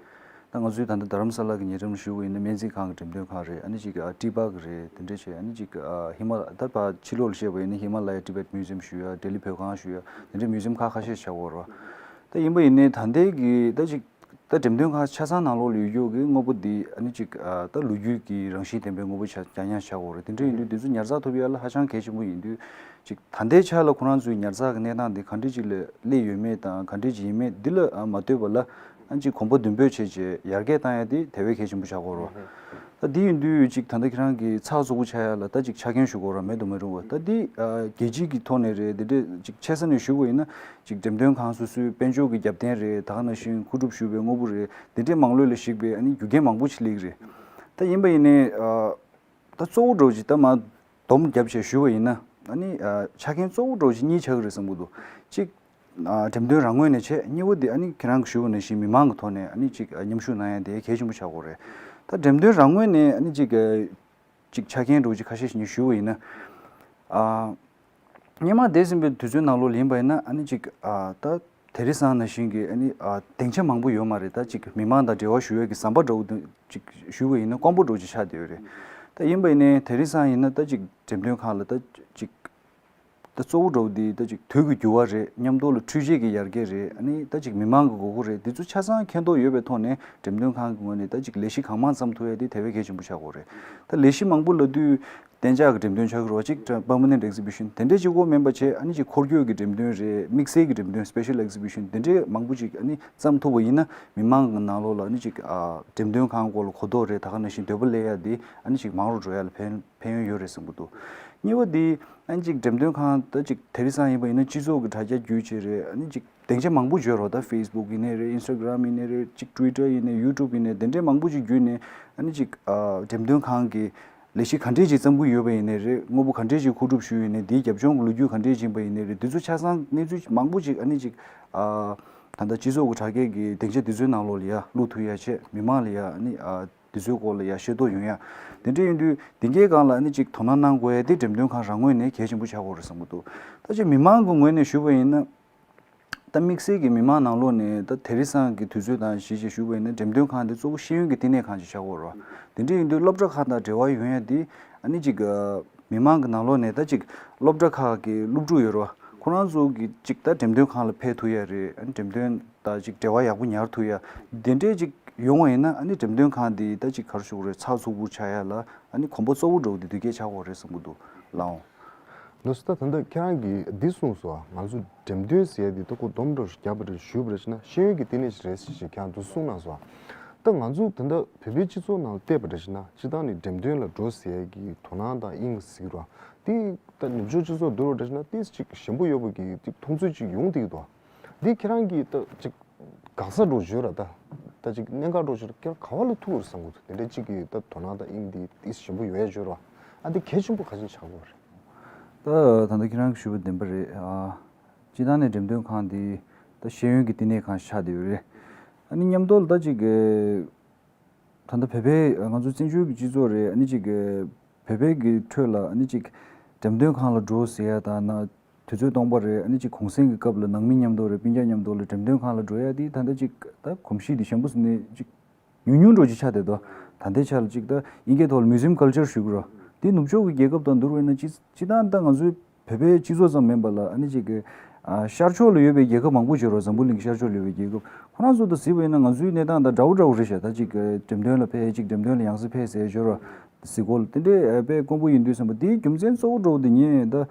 ད་ང་ཚོའི་ད་ལྟ་རྡ་རམ་ས་ལ་གི་ཉེ་འགྲམ་ཞུ་བ་ཡིན་ན་སྨན་རྩིས་ཁང་གི་འགྲེམས་སྟོན་ཁང་རེད། ཨ་ནི་ཅིག་ཨ་ཊི་པ་གི་རེད། དེ་འདྲ་བྱས། ཨ་ནི་ཅིག་ཨ་ཧི་མ་ད་ཕར་ཕྱི་ལོགས་ལ་བཤད་པ་ཡིན་ན་ཧི་མ་ལ་ཡ་ཊི་བེཊ་མིའུ་ཛི་ཡམ་ཞུ་ཡ། ལྡི་ལི་བོད་ཁང་ཞུ་ཡ། དེ་འདྲའི་མིའུ་ཛི་ཡམ་ཁག་ཁ་ཤས་ཤིག་ཆགས་ཀྱི་ཡོད་རེད། ད་ཡིན་པ་ཡིན་ནའི་ད་ལྟའི་གི་ད་ཅིག་ད་འགྲེམས་སྟོན་ཁང་ཆ་ཚང་ནང་ལོགས་ལ་ཡོད་རྒྱུ་གི་དངོས་པོ་འདི་ཨ་ནི་ཅིག་ཨ་ད་ལོ་རྒྱུས་ཀྱི་རང་བཞིན་ལྡན་པའི་དངོས་པོ་ཆ་རྐྱང་རྐྱང་ཆགས་ཀྱི་ཡོད་རེད། དེ་འདྲ་ཡིན་དུས་འདི་ཚོ་ཉར་ཚགས་ཐུབ་ཡ་ལ་ཧ་ཅང་གལ་ཆེན་པོ་ཡིན་དུས། ཅིག་ད་ལྟའི་ཆ་ལ་ཁོ་རང་ཚོའི་ཉར་ཚགས་ཀྱི་གནས་སྟངས་འདི་ག་འདྲ་ཅིག་ལ་སླེབས་ཡོད་མེད་དང་ག་འདྲ་ཅིག་ཡིན་མེད་འདི་ལ་ཨ་མ་ལྟོས་པ་ལ། ཨ་ཅིག་གོམ་པ་མདུན་སྤོས་བྱས་བྱས་ཡར་རྒྱས་བཏང་ཡ་དེ་དེ་བས་གལ་ཆེན་པོ་ཆགས་ཀྱི་ཡོད་རེད། ད་འདི་ཡིན་དུས་ཅིག་ད་ལྟ་ཁྱེད་རང་གི་ཚགས་ཚུད་པོ་ཆགས་ཡ་ལ་ད་ཅིག་ཆ་རྐྱེན་ཞུ་དགོས་ར། མེད་དུ་མི་རུང་བ། ད་འདི་ཨ་རྒྱལ་སྤྱི་གི་ཐོག་ནས་རེད། འདི་འདྲས་ཅིག་ཆེ་ས་ནས་ཞུ་དགོས་ཡིན་ན། ཅིག་འགྲེམས་སྟོན་ཁང་སོ་སོའི་དཔལ་འབྱོར་གྱི་རྒྱབ་རྟེན་རེད། ད་ག་ནང་བཞིན་མཁོ་སྒྲུབ་ཞུ་བའི་དངོས་པོ་རེད། འདི་འདྲའི་མང་ལོས་ལ་གཞིགས་པའི་ཨ་ནི་རྒྱུ་རྐྱེན་མང་པོ་ཞིག་སླེབས་ཀྱི་རེད། ད་ཡིན་པ་ཡིན་ནའི་ཨ་ད་གཙོ་བོ་འདྲ་བོ་ཅིག་ད་མར་སྡོམ་བརྒྱབ་བྱས་ཞུ་བ་ཡིན་ན། ཨ་ནི་ཨ་ཆ་རྐྱེན་གཙོ་བོ་འདྲ་བོ་ཅིག་གཉིས་ཆགས་ཀྱི་རེད་བསམ་གྱི་འདུག་གཅིག་ཨ་འགྲེམས་སྟོན་རང་ངོས་ནས་བྱས། གཉིས་པ་དེ་ཨ་ནི་ཁྱེད་རང་གིས་ཞུ་བ་ནང་བཞིན་མི་མང་གི་ཐོག་ནས་ཨ་ནི་ཅིག་ཨ་མཉམ་ཞུགས་གནང་ཡ་དེ་གལ་ཆེན་པོ་ཆགས་ཀྱི་ཡོད་རེད། ད་འགྲེམས་སྟོན་རང་ངོས་ནས་ཨ་ནི་ཅིག་ཨ་ཅིག་ཆ་རྐྱེན་འདྲ་བོ་ཅིག་ཁ་ཤས་ཤིག་ངས་ཞུ་བ་ཡིན་ན། ཨ་སྔོན་མ་འདས་ཟིན་པའི་དུས་ཚོད་ནང་ལོགས་ལ་ཡིན་པ་ཡིན་ན། ཨ་ནི་ཅིག་ཨ་ད་དེ་རིང་སང་ནང་བཞིན་གྱི་ཨ་ནི་ཨ་སྡིངས་ཆ་མང་པོ་ཡོད་མ་རེད། ད་ཅིག་མི་མང་དང་འབྲེལ་བ་ཞུ་ཡས་ཀྱི་ཟམ་པ་འདྲ་བོ་དེ་ཅིག་ཞུ་བ་ཡིན་ན་དཀོན་པོ་འདྲ་བོ་ཅིག་ཆགས་བསྡད་ཡོད་རེད། ད་ཡིན་པ་ཡིན་ནའི་དེ་རིང་སང་ཡིན་ན་ད་ཅིག་འགྲེམས་སྟོན་ཁང་ལ་ད་ཅིག་ད་གཙོ་བོ་འདྲ་བོ་དེ་ད་ཅིག་དུས་ཀྱི་འགྱུར་བ་རེད། མཉམ་དུ་ལ་འཕྲུལ་ཆས་ཀྱི་ཡར་རྒྱས་རེད། ཨ་ནི་ད་ཅིག་མི་མང་གི་དགོས་མཁོ་རེད། དེ་ཚོ་ཆ་ཚང་མཁྱེན་རྟོགས་ཡོད་པའི་ཐོག་ནས་འགྲེམས་སྟོན་ཁང་གི་ངོས་ནས་ད་ཅིག་ལས་གཞི་གང་མང་བརྩམས་ཐུབ་ཡ་དེ་དེ་བས་གལ་ཆེན་པོ་ཆགས་ཀྱི་ཡོད་རེད། ད་ལས་གཞི་མང་པོ་ལབ་དུས་གཏན་འཇགས་ཀྱི་འགྲེམས་སྟོན་ཆགས་ཀྱི་རེད་བ། ཅིག་permanent exhibition དེ་འདྲས་ཅིག་པོ་མིན་པ་བྱས། ཨ་ནི་ཅིག་འཁོར་སྐྱོད་ཀྱི་འགྲེམས་སྟོན་རེད། དམིགས་བསལ་གྱི་འགྲེམས་སྟོན་special exhibition དེ་འདྲས་མང་པོ་ཅིག་ཨ་ནི་བརྩམས་ཐུབ་པ་ཡིན་ན། མི་མང་གི་ནང་ལོགས་ལ་ཨ་ནི་ཅིག་ཨ་འགྲེམས་སྟོན་ཁང་སྐོར་ལ་གོ་རྟོགས་རེད། ད་ག་ནང་བཞིན་འདོད་པ་སླེབས་ཡ་དེ་ཨ་ནི་ཅིག་མང་རུ་འགྲོ་ཡ་ལ་ཕན་ཕན་ཡོན་ཡོད་རེད་བསམ་གྱི་འདུག་གཉིས་པ་དེ་ཨ་ནི་ཅིག་འགྲེམས་སྟོན་ཁང་ད་ཅིག་དེ་རིང་སང་ཡིན་པ་ཡིན་ན་སྤྱི་ཚོགས་ཀྱི་དྲ་རྒྱ་བརྒྱུད་བྱས་རེད། ཨ་ནི་ཅིག་སྡིངས་ཆ་མང་པོ་ཡོད་རེད། ད་Facebook ཡིན་ནའི་རེད། Instagram ཡིན་ནའི་རེད། ཅིག་Twitter ཡིན་ནའི་YouTube ཡིན་ནའི་དེ་འདྲའི་མང་པོ་ཅིག་བརྒྱུད་ནས་ཨ་ནི་ཅིག་ཨ་འགྲེམས་སྟོན་ཁང་གི་ལས་གཞི་ག་འདྲས་ཅིག་བརྩམས་ཀྱི་ཡོད་པ་ཡིན་ནའི་རེད། དངོས་པོ་ག་འདྲས་ཅིག་མཁོ་སྒྲུབ་ཞུས་ཡིན་ནའི། དེའི་རྒྱབ་ལྗོངས་ཀྱི་ལོ་རྒྱུས་ག་འདྲས་ཅིག་ཡིན་པ་ཡིན་ནའི་རེད། དེ་ཚོ་ཆ་ཚང་གནས་ཚུལ་མང་པོ་ཅིག་ཨ་ནི་ཅིག་ཨ་ད་ལྟ་སྤྱི་ཚོགས་ཀྱི་དྲ་རྒྱའི་གི་སྡིངས་ཆ་དེ་ཚོའི་ནང་ལོགས་ལ་ཡ་བླུག་ཐུབ་ཡ་བྱས། མི་མང་ལ་ཡ་ཨ་ནི་ཨ་དེ་ཚོའི་སྐོར་ལ་ཡ་ཤེས་རྟོགས་ཡོང་ཡ། དེ་འདྲ་ཡིན་དུས་དེ་གའི་སྒང་ལ་ཨ་ནི་ཅིག་དོ་སྣང་གནང་དགོས་ཡ་དེ་འགྲེམས་སྟོན་ཁང་རང་ངོས་ནས་གལ་ཆེན་པོ་ཆགས་ཀྱི་ཡོད་རེད་བསམ་གྱི་འདུག་ད་ཅིག་མི་མང་གི་ངོས་ནས་ཞུས་པ་ཡིན་ན། ད་དམིགས་བསལ་གྱི་མི་མང་ནང་ལོགས་ནས་ད་དེ་རིང་སང་གི་དུས་ཚོད་དང་གཞི་བྱས་ཞུས་པ་ཡིན་ན། འགྲེམས་སྟོན་ཁང་དེ་གཙོ་བོ་ཤེས་ཡོན་གྱི་བསྟི་གནས་ཁང་ཅིག་ཆགས་ཀྱི་ཡོད་རེད་བ། དེ་འདྲ་ཡིན་དུས་སློབ་གྲྭ་ཁག་དང་འབྲེལ་བ་ཡོང་ཡ་དེ་ཨ་ནི་ཅིག་ཨ་མི་མང་གི་ནང་ལོགས་ནས་ད་ཅིག་སློབ་གྲྭ་ཁག་གི་སློབ་ཕྲུག་ཡོད་རེད་བ། ཁོ་རང་ཚོ་གི་ཅིག་ད་འགྲེམས་སྟོན་ཁང་ལ་ཕེབས་ཐུབ་ཡ་རེད། ཨ་ནི་འགྲེམས་སྟོན་དང་ཅིག་འབྲེལ་བ་ཡག་པོ་ཉར་ཐུབ་ཡ་དེ་འདྲས་ཅིག་ཡོང་བ་ཡིན་ན། ཨ་ནི་འགྲེམས་སྟོན་ཁང་དེ་ད་ཅིག་ག་རེ་ཞུ་དགོས་རེད། ཚགས་ཚུད་པོ་ཆགས་ཡ་ལ་ཨ་ནི་གོམ་པ་གཙོ་བོ་འདྲ་བོ་དེ་དེ་གས་ཆགས་ཀྱི་ཡོད་རེད་བསམ་གྱི་འདུག་ལགས་འོང་། ལགས་སོ། ད་ད་ལྟ་ཁྱེད་རང་གིས་འདི་གསུངས་སོང་། ང་ཚོ་འགྲེམས་སྟོན་ཟེར་ཡ་འདི་ད་ཁོ་སྡོམ་འདྲ་བོ་ཞིག་བརྒྱབ་པ་རེད། ཞུས་པ་རེད་ཟེར་ན་ཤེས་ཡོན་གྱི་བསྟི་གནས་ཤིག་རེད་ཟེར་ཞིག་ཁྱེད་རང་ཚོ་གསུངས་གནང་སོང་། ད་ང་ཚོ་ད་ལྟ་བོད་པའི་སྤྱི་ཚོགས་ནང་ལ་བལྟས་པ་རེད་ཟེར་ན། སྤྱིར་བཏང་ནས་འགྲེམས་སྟོན་ལ་འགྲོ་ཟེར་ཡ་གི་དོ་སྣང་དང་དབྱིངས་ཟེར་གྱི་རེད་བ། འདི་ད་ནུབ་ཕྱོགས་སྤྱི་ཚོགས་བསྡུར་བ་རེད་ཟེར་ན་ཏོག་ཙམ་ཅིག་ཞན་པོ་ཡོད་པ་གི་ཅིག་མཐོང་ཚུལ་ཅིག་ཡོང་བསྡད་ཀྱི་འདུག་འདི་ཁྱེད་རང་གིས་ད་ཅིག་དགག་ས་འདྲ་བོ་ཡོད་ར། ད་ད་ཅིག་གནད་འགག་འདྲ་བོ་ཡོད་ར། ཁྱེད་རང་ག་བ་ལ་ཐུག་ཡོད་རེད་བསམ་གྱི་འདུག་དེ་འདྲའི་ཅིག་གི་ད་དོ་སྣང་དང་དབྱིངས་འདི་ཏོག་ཙམ་ཞན་པོ་ཡོད་ཡ་ཡོད་ར། ཨ་འདི་གལ་ཆེན་པོ་ག་ཅིག་ཆགས་ཀྱི་ཡོད་རེད། ད་ད་ལྟ་ཁྱེད་རང་གིས་ཞུས་པ་བདེན་པ་རེད། ཨ་སྤྱིར་བཏང་ནས་འགྲེམས་སྟོན་ཁང་འདི་ད་ཤེས་ཡོན་གྱི་བསྟི་གནས་ཁང་ཞིག་ཆགས་བསྡད་ཡོད་རེད། ཨ་ནི་མཉམ་དུ་ལ་ད་ཅིག་གི་ད་ལྟ་བོད་པའི་ང་ཚོ་བཙན་བྱོལ་གྱི་སྤྱི་ཚོགས་རེད། ཨ་ནི་ཅིག་གི་བོད་པའི་གི་ཁྲོད་ལ་ཨ་ནི་ཅིག་འགྲེམས་སྟོན་ཁང་ལ་འགྲོ་ཟེར་ཡ་དང་ན། དུས་ཚོད་སྟོང་པ་རེད། ཨ་ནི་ཅིག་གུང་སེང་གི་སྐབས་ལ་ནང་མི་མཉམ་དུ་རེད། སྤུན་ཀྱག་མཉམ་དུ་ལ་འགྲེམས་སྟོན་ཁང་ལ་འགྲོ་ཡ་དེ་ད་ལྟ་ཅིག་ད་གོམས་གཤིས་དེ་ཞན་པོ་ཟེར་ནས་ཅིག་ཉུང་ཉུང་འདྲ་བོ་ཅིག་ཆགས་བསྡད་འདུག་ད་ལྟའི་ཆ་ལ་ཅིག་ད་དབྱིན་སྐད་ཐོག་ལ་མིའུ་ཛི་ཡམ་ཀལ་ཅར་ཞུ་གི་རེད། དེ་ནུབ་ཕྱོགས་ཀྱི་རྒྱལ་ཁབ་དང་བསྡུར་བ་ཡིན་ན་སྤྱི་སྤྱིར་བཏང་ད་ང་ཚོའི་བོད་པའི་སྤྱི་ཚོགས་ཙམ་མིན་པ་ལ། ཨ་ནི་ཅིག་གི་ཨ་ཤར་ཕྱོགས་ལ་ཡོད་པའི་རྒྱལ་ཁབ་མང་པོ་ཅིག་ཡོད་རེད། འཛམ་བུ་གླིང་གི་ཤར་ཕྱོགས་ལ་ཡོད་པའི་རྒྱལ་ཁབ་ཁོ་རང་ཚོ་དང་གཟིགས་པ་ཡིན་ན་ང་ཚོའི་གནས་སྟངས་དང་འདྲ་བོ་འདྲ་བོ་རེད་ཤག་ད་ཅིག་གི་འགྲེམས་སྟོན་ལ་ཕེབས། ཅིག་འགྲེམས་སྟོན་ལ་ཡང་སེ་ཕེབས་ཟེར་ཡ་ཅིག་ཡོད་རེད། གཟིགས་སྐོར་ལ་དེ་འདྲའི་དཔེ་དཀོན་པོ་ཡིན་དུས་ཙམ་པ། དེའི་རྒྱུ་མཚན་གཙོ་བོ་འདྲ་བོ་དེ་ངས་ད་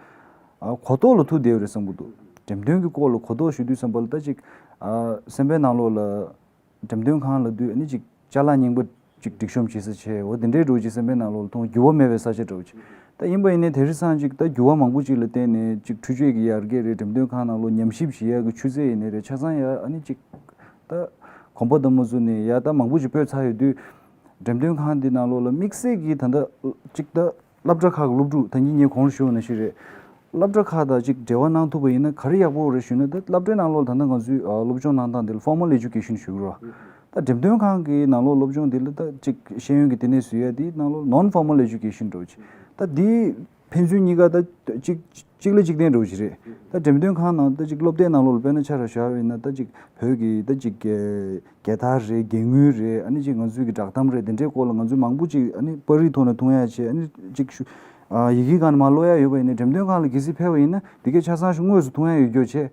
ཨ་གོ་རྟོགས་ལ་ཐུག་བསྡད་ཡོད་རེད་བསམ་གྱི་འདུག་འགྲེམས་སྟོན་གྱི་སྐོར་ལ་གོ་རྟོགས་ཞུ་དུས་ཙམ་པ་ལ་ད་ཅིག་ཨ་སེམས་པའི་ནང་ལོགས་ལ་འགྲེམས་སྟོན་ཁང་ལབ་དུས་ཨ་ནི་ཅིག་ཅ་ལག་རྙིང་པ་ཅིག་སྒྲིག་གཤོམ་བྱེད་ས་བྱས། འོ་དེ་འདྲའི་འདྲ་བོ་ཅིག་སེམས་པའི་ནང་ལོགས་ལ་མཐོང་། འགྱུར་བ་མེད་པའི་ས་ཆ་འདྲ་བོ་ཅིག་ད་ཡིན་པ་ཡིན་ནའི་དེང་སང་ཅིག་ད་འགྱུར་བ་མང་པོ་ཅིག་ལ་བརྟེན་ནས་ཅིག་འཕྲུལ་ཆས་ཀྱི་ཡར་རྒྱས་རེད། འགྲེམས་སྟོན་ཁང་ནང་ལོགས་ཉམས་ཞིབ་བྱེད་ཡག་གི་ཆུ་ཚད་ཡིན་ནའི་རེད། ཆ་ཚང་ཡ་ཨ་ནི་ཅིག་ད་གོམ་པ་དང་མ་བཟུང་ནས་ཡ་ད་མང་པོ་ཅིག་སྤོས་ཚར་ཡོད་དུས། འགྲེམས་སྟོན་ཁང་འདི་ནང་ལོགས་ལ་དམིགས་བསལ་གྱིས་ད་ལྟ་ཅིག་ད་སློབ་གྲྭ་ཁག་གི་སློབ་ཕྲུག་ད་གིན་ངས་གོང་རུ་ཞུས་པ་ནང་བཞིན་རེད། སློབ་གྲྭ་ཁག་དང་ཅིག་འབྲེལ་བ་གནང་ཐུབ་པ་ཡིན་ན་ག་རེ་ཡག་པོ་རེད་ཞུས་ན། ད་སློབ་གྲྭའི་ནང་ལོགས་ད་ལྟ་ང་ཚོའི་ཨ་སློབ་སྦྱོང་གནང་སྟངས་འདི་ལ་formal education་ཞུ་གི་རེད་བ། ད་འགྲེམས་སྟོན་ཁང་གི་ནང་ལོགས་སློབ་སྦྱོང་འདི་ལ་ད་ཅིག་ཤེས་ཡོན་གྱི་བསྟི་གནས་བཟོ་ཡ་འདི་ནང་ལོགས་non formal education་འདྲ་བོ་ཅིག་ད་འདི་ཕན་ཚུན་གཉིས་ཀ་ད་གཅིག་གཅིག་ལ་གཅིག་བརྟེན་འདྲ་བོ་ཞིག་རེད། ད་འགྲེམས་སྟོན་ཁང་ནང་ད་ཅིག་སློབ་དེབ་ནང་ལོགས་ལ་དཔེར་ན་ཆ་ར་བཞག་པ་ཡིན་ན། ད་ཅིག་བོད་ཀྱི་ད་ཅིག་རྒྱལ་རྒྱལ་དར་རེད། རྒྱལ་དངུལ་རེད། ཨ་ནི་ཅིག་ང་ཚོའི་གི་བསྒྲགས་གཏམ་རེད། དེ་འདྲའི་སྐོར་ལ་ང་ཚོས་མང་པོ་ཅིག་ཨ་ནི་པར་རིས་ཐོག་ནས་མཐོང་ཡ་བྱས། ཨ་ནི་ཅིག་ཞུ་ཨ་ཡི་གེའི་སྒང་ནས་མར་ཀློག་ཡ་ཡོད་པ་ཡིན་ན། འགྲེམས་སྟོན་ཁང་ལ་གལ་སྲིད་ཕེབས་པ་ཡིན་ན་དེ་གས་ཆ་ཚང་ཞིག་དངོས་སུ་མཐོང་ཡ་ཡོད་རྒྱུ་བྱས།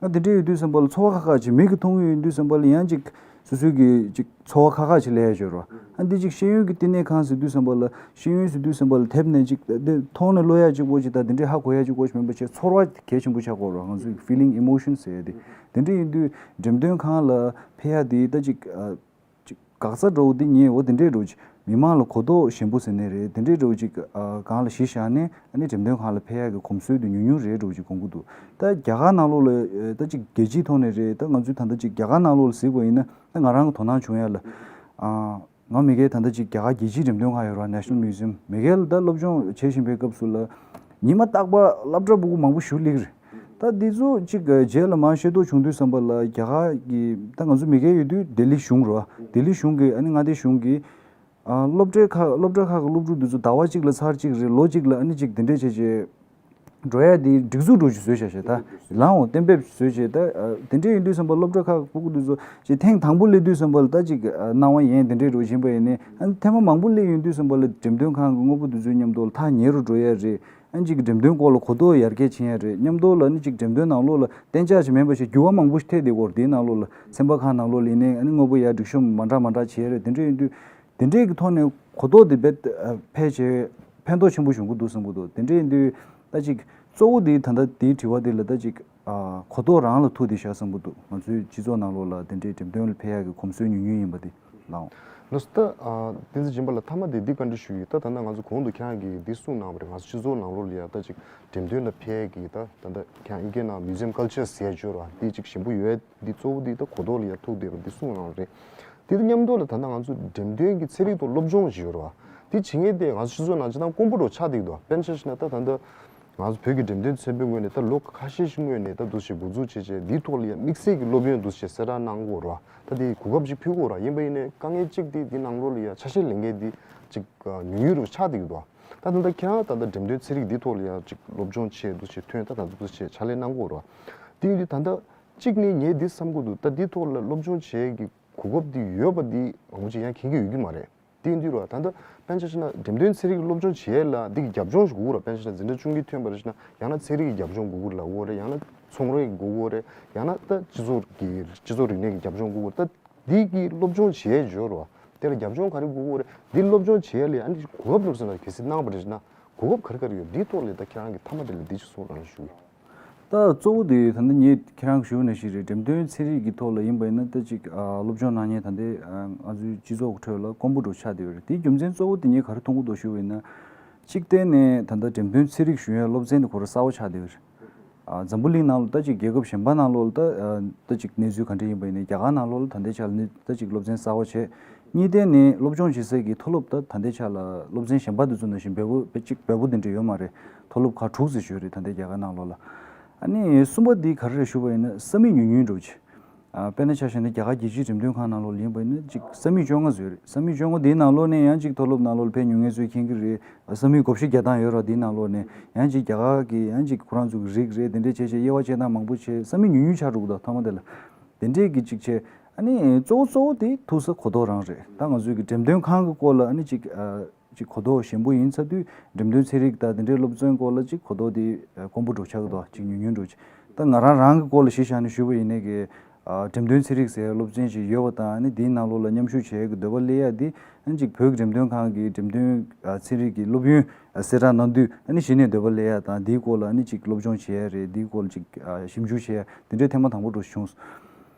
ཨ་དེ་འདྲ་ཡོད་དུས་ཙམ་པ་ལ་ཚོར་བ་ཁག་ཁག་ཅིག་མིག་གིས་མཐོང་གི་ཡོད་དུས་ཙམ་པ་ལ་ཡང་ཅིག་སོ་སོའི་གི་ཅིག་ཚོར་བ་ཁག་ཁག་ཅིག་སླེབས་ཡ་ཡོད་རེད་བ། ཨ་འདི་ཅིག་ཤེས་ཡོན་གྱི་བསྟི་གནས་ཁང་ཟེར་དུས་ཙམ་པ་ལ། ཤེས་ཡོན་ཟེར་དུས་ཙམ་པ་ལ་དེབ་ནས་ཅིག་དེ་མཐོང་ནས་ཀློག་ཡ་གཅིག་པོ་ཅིག་དང་དེ་འདྲའི་ཧ་གོ་ཡ་གཅིག་པོ་ཅིག་མིན་པ་བྱས། ཚོར་བ་གལ་ཆེན་པོ་ཆགས་ཀྱི་ཡོད་རེད་བ། ང་ཚོའི་feeling, emotion་ཟེར་ཡ་དེ། དེ་འདྲ་ཡིན་དུས་འགྲེམས་སྟོན་ཁང་ལ་ཕེབས་ཡ་དེ་ད་ཅིག་ཨ་ཅིག་འགག་རྩ་འདྲ་བོ་འདི་ཉིད་འོ་དེ་འདྲའི་འདྲ་བོ་ཅིག་མི་མང་ལ་གོ་རྟོགས་ཞན་པོ་ཟེར་ནའི་རེད། དེ་འདྲའི་འདྲ་བོ་ཅིག་ཨ་སྒང་ལ་གཞི་བཞག་ནས་ཨ་ནི་འགྲེམས་སྟོན་ཁང་ལ་ཕེབས་ཡག་གི་གོམས་སྲོལ་དེ་ཉུང་ཉུང་རེད་འདྲ་བོ་ཅིག་དགོངས་ཀྱི་འདུག་ད་རྒྱ་གར་ནང་ལོགས་ལ་ཨ་ད་ཅིག་རྒྱལ་སྤྱིའི་ཐོག་ནས་རེད། ད་ང་ཚོའི་ད་ལྟ་ཅིག་རྒྱ་གར་ནང་ལོགས་ལ་གཟིགས་པ་ཡིན་ན། ད་ང་རང་གི་དོ་སྣང་བྱུང་ཡ་ལ་ཨ་ང་མ་གིར་ད་ལྟ་ཅིག་རྒྱ་གར་རྒྱལ་སྤྱིའི་འགྲེམས་སྟོན་ཁང་ཡོད་རེད་བ། National Museum། མ་གིར་ལ་ད་སློབ་སྦྱོང་བྱེད་བཞིན་པའི་སྐབས་སུ་ལ་ཉི་མ་རྟག་པར་སློབ་གྲྭ་ཕྲུ་གུ་མང་པོ་ཞིག་སླེབས་ཀྱི་རེད། ད་འདི་ཚོ་ཅིག་རྗེས་ལ་མར་ཤེས་རྟོགས་བྱུང་དུས་ཙམ་པ་ལ་རྒྱ་གར་གྱི་ད་ང་ཚོ་མ་གིར་ཡོད་དུས་ལྡི་ལི་གཞུང་རེད་བ། ལྡི་ལི་གཞུང་གི་ཨ་ནི་མངའ་སྡེ་གཞུང་གི་ཨ་སློབ་གྲྭའི་ཁག་སློབ་གྲྭ་ཁག་གི་སློབ་ཕྲུག་འདི་ཚོ་ཟླ་བ་གཅིག་ལ་ཚར་གཅིག་རེད། ལོ་གཅིག་ལ་ཨ་ནི་གཅིག་དེ་འདྲས་བྱས་བྱས་འགྲོ་ཡ་དེ་སྒྲིག་འཛུགས་འདྲ་བོ་ཅིག་བཟོས་བཞག་བྱས། ད་ལའང་གཏན་འབེབས་བཟོས་བྱས། ད་ཨ་དེ་འདྲས་ཡིན་དུས་ཙམ་པ་སློབ་གྲྭ་ཁག་གི་ཕྲུ་གུ་འདི་ཚོ་ཅིག་ཐེངས་དང་པོ་སླེབས་དུས་ཙམ་པ་ལ་ད་ཅིག་ཨ་སྣང་བ་ཡན་དེ་འདྲས་འདྲ་བོ་ཞིག་ཡིན་པ་ཡིན་ནའི། ཨ་ཐེངས་མ་མང་པོ་སླེབས་ཡོང་དུས་ཙམ་པ་ལ་འགྲེམས་སྟོན་ཁང་གི་དངོས་པོ་འདི་ཚོའི་མཉམ་དུ་ལ་ཐག་ཉེ་རུ་འགྲོ་ཡ་རེད། ཨ་ནི་ཅིག་འགྲེམས་སྟོན་སྐོར་ལ་གོ་རྟོགས་ཡར་རྒྱས་ཕྱིན་ཡ་རེད། མཉམ་དུ་ལ་ཨ་ནི་ཅིག་འགྲེམས་སྟོན་ནང་ལོགས་ལ་གཏན་འཇགས་ཅིག་མིན་པ་བྱས་འགྱུར་བ་མང་པོ་ཞིག་ཐེབས་བསྡད་ཀྱི་ཡོད་རེད། དེའི་ནང་ལོགས་ལ་ཚན་པ་ཁག་ནང་ལོགས་ལ་ཡིན་ནའི་ཨ་ནི་དངོས་པོ་ཡར་སྒྲིག་གཤོམ་མ་འདྲ་མ་འདྲ་བྱས་རེད། དེ་འདྲ་ཡིན་དུས་དེ་འདྲས་ཀྱི་ཐོག་ནས་གོ་རྟོགས་དེ་རྦད་ཕལ་ཆེར་ཕན་ཐོགས་ཆེན་པོ་བྱུང་གི་འདུག་བསམ་གྱི་འདུག་དེ་འདྲ་ཡིན་དུས་ད་ཅིག་གཙོ་བོ་དེ་ད་ལྟ་དེའི་དྲི་བ་དེ་ལ་ད་ཅིག་ཨ་གོ་རྟོགས་རང་ལ་ཐུག་བསྡད་ཤག་བསམ་གྱི་འདུག་ང་ཚོའི་སྤྱི་ཚོགས་ནང་ལོགས་ལ་དེ་འདྲའི་འགྲེམས་སྟོན་ལ་ཕེབས་ཡག་གི་གོམས་སྲོལ་ཉུང་ཉུང་ཡིན་པ་དེ་ལའང་། ལགས་སོ། ད་ཨ་བསྟན་འཛིན་སྦྱིན་པ་ལགས། མཐའ་མ་དེ་འདི་བཀའ་འདྲི་ཞུ་ཡི། ད་ད་ལྟ་ང་ཚོ་གོང་དུ་ཁྱེད་རང་གིས་འདི་གསུངས་གནང་བ་རེད། ང་ཚོ་སྤྱི་ཚོགས་ནང་ལོགས་ལ་ཡ་ད་ཅིག་འགྲེམས་སྟོན་ལ་ཕེབས་ཡག་གི་ད་ད་ལྟ་ཁྱེད་རང་ཨིན་སྐད་ནང་museum culture་ཟེར་ཡ་ཅིག་ཡོད་རེད་བ། འདི་ཅིག་ཞན་པོ་ཡོད། འདི་གཙོ་བོ་འདི་ད་གོ་རྟོགས་ལ་ཡ་ཐུག་བསྡད་པ་འདི་གསུངས་གནང་བ་རེད། དེ་དང་མཉམ་དུ་ལ་ད་ལྟ་ང་ཚོ་འགྲེམས་སྟོན་གྱི་ཚན་རིག་ཐོག་སློབ་སྦྱོང་ཞིག་ཡོད་རེད་བ། དེ་བྱེད་མཁན་དེ་ང་ཚོ་སྤྱི་ཚོགས་ནང་སྤྱིར་བཏང་དཀོན་པོ་འདྲ་ཆགས་བསྡད་ཀྱི་འདུག་དཔེར་ན་ཆ་བཞག་ན་ད་ད་ལྟ་ང་ཚོ་བོད་ཀྱི་འགྲེམས་སྟོན་ཚན་པའི་ངོས་ནས་ད་ལོ་ཁ་ཤས་ཤིག་སྔོན་ནས་ད་འདུག་སེ་འགོ་འཛུགས་བྱས་བྱས་འདིའི་ཐོག་ལ་ཡ་དམིགས་བསལ་གྱི་སློབ་ཡོན་འདུག་སེ་གསལ་བསྒྲགས་གནང་གི་ཡོད་རེད་བ། ད་དེ་གོ་སྐབས་ཅིག་ཕུལ་གྱི་ཡོད་རེད་བ། ཡིན་པ་ཡིན་ནའི་དཀའ་ངལ་གཅིག་དེ་འདི་ནང་ལོགས་ལ་ཡ་ཆ་ཤས་ལེན་མཁན་དེ་ཅིག་ཉུང་ཉུང་རུ་ཆགས་བསྡད་ཀྱི་འདུག་ད་ད་ལྟ་ཁྱེད་རང་ད་ལྟ་འགྲེམས་སྟོན་ཚན་རིག་འདིའི་ཐོག་ལ་ཡ་ཅིག་སློབ་སྦྱོང་བྱས་འདུག་སེ་ཐོན། ད་ད་འདུག་སེ་ཕྱག་ལས་གནང་གི་ཡོད་རེད་བ། དེ་ཡིན་དུས་ད་ལྟ་གཅིག་ནས་ངས་འདི་བསམ་གྱི་འདུག་ད་འདིའི་ཐོག་ལ་སློབ་སྦྱོང་བྱེད་ཀྱི་གོ་སྐབས་འདི་ཡོད་པ་འདི་མང་པོ་ཅིག་ཡང་མཁྱེན་གྱི་ཡོད་ཀྱི་མ་རེད། དེ་ཡིན་དུས་ར་ད་ལྟ་དཔེར་ན་ཆ་བཞག་ན་འགྲེམས་སྟོན་ཚན་རིག་སློབ་སྦྱོང་བྱེད་ཡས་ལ་འདི་གི་རྒྱབ་ལྗོངས་ཤིག་དགོས་ཀྱི་ར། དཔེར་ན་ཆ་བཞག་ན་འཛིན་གྲྭ་བཅུ་གཉིས་ཐོན་པ་རེད་ཟེར་ན་ཡང་ན་ཚན་རིག་གི་རྒྱབ་ལྗོངས་དགོས་ཀྱི་ལབ་དགོས་རེད། ཡང་ན་ཚོང་རའི་དགོས་ཀྱི་རེད། ཡང་ན་ད་སྤྱི་ཚོགས་ཀྱི་སྤྱི་ཚོགས་རིག་གནས་ཀྱི་རྒྱབ་ལྗོངས་དགོས་ཀྱི་རེད། ད་འདི་གི་སློབ་སྦྱོང་བྱེད་ཡས་འབྱོར་ར་དེ་ལ་རྒྱབ་ལྗོངས་ག་རེ་དགོས་ཀྱི་རེད། འདི་སློབ་སྦྱོང་བྱེད་ཡས་ལ་ཨ་ནི་གོ་སྐབས་སློབ་ཟེར་ན་གལ་སྲིད་གནང་བ་རེད་ཟེར་ན་གོ་སྐབས་ག་རེ་ག་རེ་ཡོད། འདིའི་ཐོག་ལ་ད་ཁྱེད་རང་གི་མཐའ་མ་དེ་ལ་འདི་ཅིག་གསུང་རོགས་གནང་ཞུ་གི་ཡོད། ད་གཙོ་བོ་དེ་ད་ལྟ་ངས་ཁྱེད་རང་གིས་ཞུས་པ་ནང་བཞིན་རེད། འགྲེམས་སྟོན་ཚན་རིག་གི་ཐོག་ལ་ཡིན་པ་ཡིན་ན་ད་ཅིག་ཨ་སློབ་སྦྱོང་གནང་མཁན་ད་ལྟའི་ཨ་ང་ཚོའི་སྤྱི་ཚོགས་ཀྱི་ཁྲོད་ལ་དཀོན་པོ་འདྲ་ཆགས་བསྡད་ཡོད་རེད། དེའི་རྒྱུ་མཚན་གཙོ་བོ་དེ་ངས་ག་རེ་མཐོང་གི་འདུག་ཞུས་པ་ཡིན་ན། གཅིག་བལྟས་ནས་ད་ལྟ་འགྲེམས་སྟོན་ཚན་རིག་ཞུ་ཡས་སློབ་ཚན་དེ་ཁོ་རང་གསར་པ་ཆགས་བསྡད་ཡོད་རེད། ཨ་འཛམ་བུ་གླིང་ནང་ལ་ད་ཅིག་རྒྱལ་ཁབ་གཞན་པ་ནང་ལོགས་ལ་ད་ཨ་ད་ཅིག་གནས་ཚུལ་ག་འདྲ་ཡིན་པ་ཡིན་ནའི་རྒྱ་གར་ནང་ལོགས་ལ་ད་ལྟའི་ཆ་ལ་ནི་ད་ཅིག་སློབ་ཚན་གསར་པ་བྱས། གཉིས་བལྟས་ནས་སློབ་སྦྱོང་བྱེད་སའི་གི་མཐོ་སློབ་ད་ད་ལྟའི་ཆ་ལ་སློབ་ཚན་གཞན་པ་དེ་ཚོ་ནང་བཞིན་འབེལ་པོ་ཅིག་འབེལ་པོ་དེ་འདྲ་ཡོད་མ་རེད། མཐོ་སློབ་ཁག་དྲུག་ཙམ་ཞིག་ཡོད་རེད་ད་ལྟའི་རྒྱ་གར་ནང་ལོགས་ལ། ཨ་ནི་གསུམ་པ་འདི་ག་རེ་རེད་ཞུ་བ་ཡིན་ན་ས་མིག་ཉུང་ཉུང་འདྲ་བོ་ཅིག་ཨ་དཔེར་ན་ཆ་བཞག་ན་རྒྱ་གར་རྒྱལ་སྤྱིའི་འགྲེམས་སྟོན་ཁང་ནང་ལོགས་ལ་ཡིན་པ་ཡིན་ན་ཅིག་ས་མིག་བཅོ་ལྔ་ཙམ་ཡོད་རེད། ས་མིག་བཅོ་ལྔ་དེའི་ནང་ལོགས་ནས་ཡང་ཅིག་མཐོ་སློབ་ནང་ལོགས་ལ་ཕེབས་མྱོང་མཁན་ཚོས་མཁྱེན་གྱི་རེད། ས་མིག་བགོ་བཤའ་རྒྱག་སྟངས་ཡོད་རེད། དེའི་ནང་ལོགས་ནས་ཡང་ཅིག་རྒྱ་གར་གྱི་ཡང་ཅིག་ཁོ་རང་ཚོ་གི་རིགས་རེད། དེ་འདྲའི་བྱས་བྱས་དབྱེ་བ་ཕྱེ་སྟངས་མང་པོ་བྱས། ས་མིག་ཉུང་ཉུང་ཆགས་འགྲོ་གི་འདུག་མཐའ་མ་དེ་ལ། དེ་འདྲས་ཀྱི་ཅིག་བྱས། ཨ་ནི་གཙོ་བོ་གཙོ་བོ་དེ་ཐུག་ས་གོ་རྟོགས་རང་རེད། ད་ང་ཚོའི་གི་འགྲེམས་སྟོན་ཁང་གི་སྐོར་ལ་ཨ་ནི་ཅིག་ཨ་ཅིག་གོ་རྟོགས་ཞན་པོ་ཡིན་ཚར་དུས་འགྲེམས་སྟོན་ཚན་རིག་དང་དེ་འདྲའི་སློབ་ཚན་སྐོར་ལ་ཅིག་གོ་རྟོགས་དེ་ཨ་དཀོན་པོ་འདྲ་ཆགས་ཀྱི་འདུག་ཅིག་ཉུང་ཉུང་འདྲ་ཅིག་ད་ང་རང་རང་གི་སྐོར་ལ་གཞི་བཞག་ནས་ཞུས་པ་ཡིན་ནའི་གི་ཨ་འགྲེམས་སྟོན་ཚན་རིག་ཟེར་སློབ་ཚན་ཞིག་ཡོད་པ་དང་། ཨ་ནི་དེའི་ནང་ལོགས་ལ་མཉམ་ཞུགས་བྱེད་ཡག་གི་འདོད་པ་སླེབས་ཡ་དེ་ཨ་ནི་ཅིག་བོད་ཀྱི་འགྲེམས་སྟོན་ཁང་གི་འགྲེམས་སྟོན་ཨ་ཚན་རིག་གི་སློབ་ཡོན་ཨ་གསལ་བསྒྲགས་གནང་དུས་ཨ་ནི་གཞི་ནས་འདོད་པ་སླེབས་ཡ་དང་། དེའི་སྐོར་ལ་ཨ་ནི་ཅིག་སློབ་སྦྱོང་བྱེད་ཡ་རེད། དེའི་སྐོར་ལ་ཅིག་ཨ་ཞིབ་འཇུག་བྱེད་ཡ་དེ་འདྲའི་ཐེངས་མ་དང་པོ་འདྲ་བྱུང་སོང་།